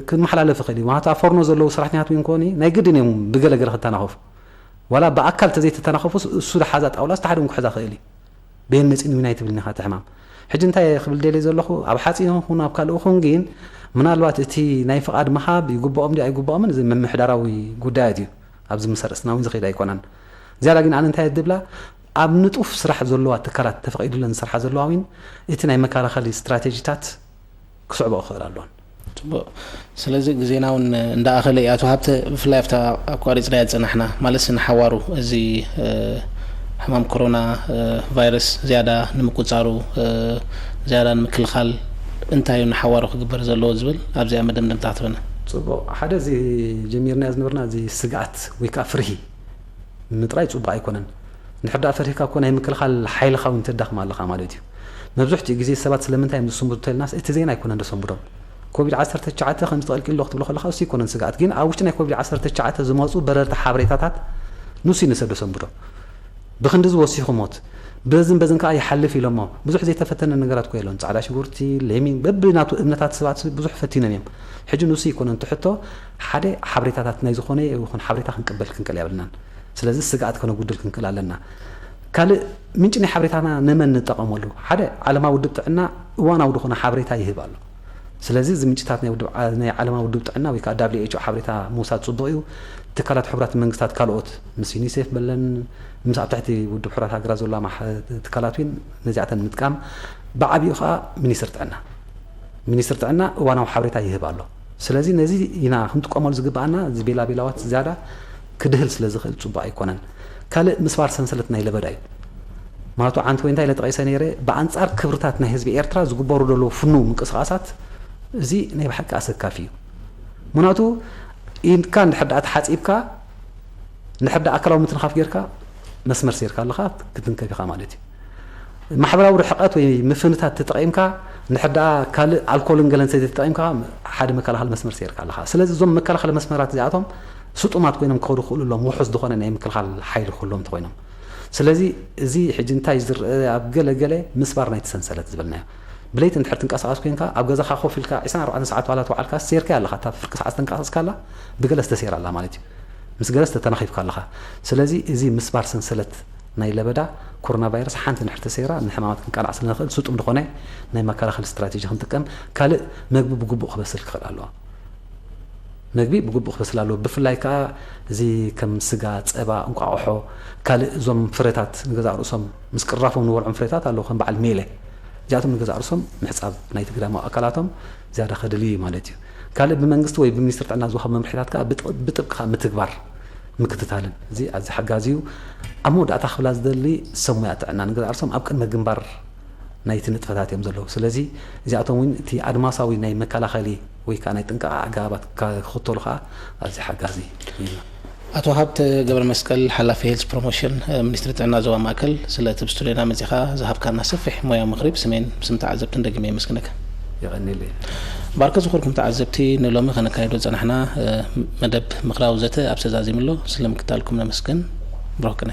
ክመሓላለፍ ይኽእል እዩ ማለት ኣብ ፎርኖ ዘለዉ ሰራሕተኛታት እውን ኮኒ ናይ ግድን እዮም ብገለገለ ክተናኸፉ ዋላ ብኣካል ተዘይተተናኸፉ እሱ ዝሓዛ ጣውላ ዝተሓደ እውን ክሕዛ ክእል እዩ ብየን መፂን ዊናይ ትብልኒ ኢኻ እቲ ሕማም ሕጂ እንታይ ክብል ደልየ ዘለኹ ኣብ ሓፂን ይኹን ኣብ ካልእ ይኹን ግን ምናልባት እቲ ናይ ፍቓድ ምሃብ ይግብኦም ድዩ ኣይግብኦምን እዚ ምምሕዳራዊ ጉዳያት እዩ ኣብዚ ምስ ኣርእስትና እውን ዝኸይድ ኣይኮነን ዝያዳ ግን ኣነ እንታይ ድብላ ኣብ ንጡፍ ስራሕ ዘለዋ ትካላት ተፈቒዱለን ዝሰርሓ ዘለዋ እውን እቲ ናይ መከላኸሊ ስትራቴጂታት ክስዕቦ ክኽእል ኣለዎን። ፅቡቕ። ስለዚ ግዜና እውን እንዳኣኸለ እዩ። ኣቶ ሃብተ ብፍላይ ኣብታ ኣቋሪፅናያ ዝፀናሕና ማለት ንሓዋሩ እዚ ሕማም ኮሮና ቫይረስ ዝያዳ ንምቁፃሩ ዝያዳ ንምክልኻል እንታይ እዩ ንሓዋሩ ክግበር ዘለዎ ዝብል ኣብዚኣ መደምደምታ ክትበና። ፅቡቕ። ሓደ እዚ ጀሚርናዮ ዝነበርና እዚ ስግኣት ወይ ከዓ ፍርሂ ምጥራይ ፅቡቕ ኣይኮነን። እንድሕር ደኣ ፈሪህካ እኮ ናይ ምክልኻል ሓይልኻ እውን ተዳኽም ኣለኻ ማለት እዩ። መብዝሕትኡ ግዜ ሰባት ስለምንታይ እዮም ዝስንብዱ ተልናስ እቲ ዜና ኣይኮነን ደሰንብዶም። ኮቪድ ዓሰርተ ትሽዓተ ከምዚ ተቐልቂሉ ኣሎ ክትብሎ ከለኻ እሱ ኣይኮነን ስግኣት። ግን ኣብ ውሽጢ ናይ ኮቪድ ዓሰርተ ትሽዓተ ዝመፁ በረርቲ ሓበሬታታት ንሱ እዩ ንሰብ ደሰንብዶ። ብክንዲ እዚ ወሲኹ ሞት በዝን በዝን ከዓ ይሓልፍ ኢሎሞ ብዙሕ ዘይተፈተነ ነገራት እኮ የለን ፃዕዳ ሽጉርቲ ለሚን በብናቱ እምነታት ሰባት ብዙሕ ፈቲኖም እዮም ሕጂ ንሱ ይኮነን ትሕቶ ሓደ ሓበሬታታት ናይ ዝኾነ ይኹን ሓበሬታ ክንቅበል ክንክእል የብልናን ስለዚ ስግኣት ከነጉድል ክንክእል ኣለና ካልእ ምንጪ ናይ ሓበሬታና ንመን ንጠቐመሉ? ሓደ፣ ዓለማዊ ውድብ ጥዕና እዋናዊ ዝኾነ ሓበሬታ ይህብ ኣሎ። ስለዚ እዚ ምንጭታት ናይ ውድብ ዓ-፣ ናይ ዓለማዊ ውድብ ጥዕና ወይ ከዓ W H O ሓበሬታ ምውሳድ ጽቡቕ እዩ። ትካላት ሕቡራት መንግስታት ካልኦት ምስ ዩኒሴፍ በለን ምስ ኣብ ትሕቲ ውድብ ሕቡራት ሃገራት ዘለዋ ማሕ-፣ ትካላት እውን ነዚኣተን ምጥቃም፣ ብዓቢኡ ከዓ ሚኒስትሪ ጥዕና። ሚኒስትሪ ጥዕና እዋናዊ ሓበሬታ ይህብ ኣሎ። ስለዚ ነዚ ኢና ክንጥቀመሉ ዝግብኣና። እዚ ቤላቤላዋት ዝያዳ ክድህል ስለ ዝኽእል ጽቡቕ ኣይኮነን። ካልእ ምስባር ሰንሰለት ናይ ለበዳ እዩ። ምክንያቱ ዓንቲ ወይ እንታይ ኢለ ጠቒሰ ነይረ፣ ብኣንጻር ክብርታት ናይ ህዝቢ ኤርትራ ዝግበሩ ዘለዉ ፍኑው ምንቅስቓሳት፣ እዚ ናይ ብሓቂ ኣሰካፊ እዩ። ምክንያቱ ኢድካ እንድሕር ደኣ ተሓጺብካ፣ እንድሕር ደኣ ኣካላዊ ምትንኻፍ ጌርካ፣ መስመር ሴርካ ኣለኻ ክትንከፍ ኢኻ ማለት እዩ። ማሕበራዊ ርሕቀት ወይ ምፍንታት ተጠቒምካ፣ እንድሕር ደኣ ካልእ ኣልኮልን ገለን ሰተይተጠቒምካ፣ ሓደ መከላኸሊ መስመር ሴርካ ኣለኻ። ስለዚ እዞም መከላኸሊ መስመራት እዚኣቶም ስጡማት ኮይኖም ክኸዱ ክኽእሉ ኣለዎም፣ ውሑስ ዝኾነ ናይ ምክልኻል ሓይሊ ክህልዎም እንተኾይኖም። ስለዚ እዚ ሕጂ እንታይ ዝረአ ኣብ ገለ ገለ ምስባር ናይቲ ሰንሰለት ዝበልናዮ። ብለይቲ እንድሕር ትንቀሳቐስ ኮይንካ፣ ኣብ ገዛኻ ኮፍ ኢልካ ዕስራን ኣርባዕተን ሰዓት ዋላ ተዋዕልካ፣ ሴርካያ ኣለኻ፣ እታ ፍርቂ ሰዓት ዝተንቀሳቐስካላ ብገለ ዝተሴራ ኣላ ማለት እዩ። ምስ ገለ ዝተተናኺፍካ ኣለኻ። ስለዚ እዚ ምስባር ሰንሰለት ናይ ለበዳ ኮሮና ቫይረስ ሓንቲ እንድሕር ተሰይራ ንሕማማት ክንቃላዕ ስለ ንኽእል፣ ስጡም ዝኾነ ናይ መከላኸሊ ስትራቴጂ ክንጥቀም፣ ካልእ መግቢ ብግቡእ ክበስል ክኽእል ኣለዎ። መግቢ ብግቡእ ክበስል ኣለዎ። ብፍላይ ከኣ እዚ ከም ስጋ፣ ጸባ፣ እንቋቑሖ፣ ካልእ እዞም ፍረታት ንገዛእ ርእሶም ምስ ቅራፎም ንበልዖም ፍረታት ኣለዉ፣ ከም በዓል ሜለ። እዚኣቶም ንገዛእ ርእሶም ምሕጻብ ናይቲ ግዳማዊ ኣካላቶም ዝያዳ ከድሊ እዩ ማለት እዩ። ካልእ ብመንግስቲ ወይ ብሚኒስትሪ ጥዕና ዝወሃብ መምርሒታት ከኣ ብጥ-፣ ብጥብቂ ከኣ ምትግባር ምክትታልን። እዚ ኣዝዩ ሓጋዚ እዩ። ኣብ መወዳእታ ክብላ ዝደሊ ሰብ ሞያ ጥዕና ንገዛእ ርእሶም ኣብ ቅድመ ግንባር ናይቲ ንጥፈታት እዮም ዘለዉ። ስለዚ እዚኣቶም እውን እቲ ኣድማሳዊ ናይ መከላኸሊ ወይ ከዓ ናይ ጥንቃቐ ኣገባባት ካ-፣ ክኽተሉ ከዓ ኣዝዩ ሓጋዚ እዩ። ኣቶ ሃብተ ገብረ መስቀል፣ ሓላፊ ሄልስ ፕሮሞሽን፣ እ፣ ሚኒስትሪ ጥዕና ዞባ ማእከል፣ ስለ እቲ ኣብ ስቱድዮና መጺኻ ዝሃብካና ሰፊሕ ሞያዊ ምኽሪ ብስሜን ብስም ተዓዘብትን ደጊመ የመስግነካ። የቐንየለይ። ባርከ ዝኾንኩም ተዓዘብቲ፣ ንሎሚ ከነካይዶ ዝጸናሕና፣ እ፣ መደብ ምኽራዊ ዘተ ኣብዚ ተዛዚሙ ኣሎ። ስለ ምክታልኩም ነመስግን። ብሩኽ ቅነ።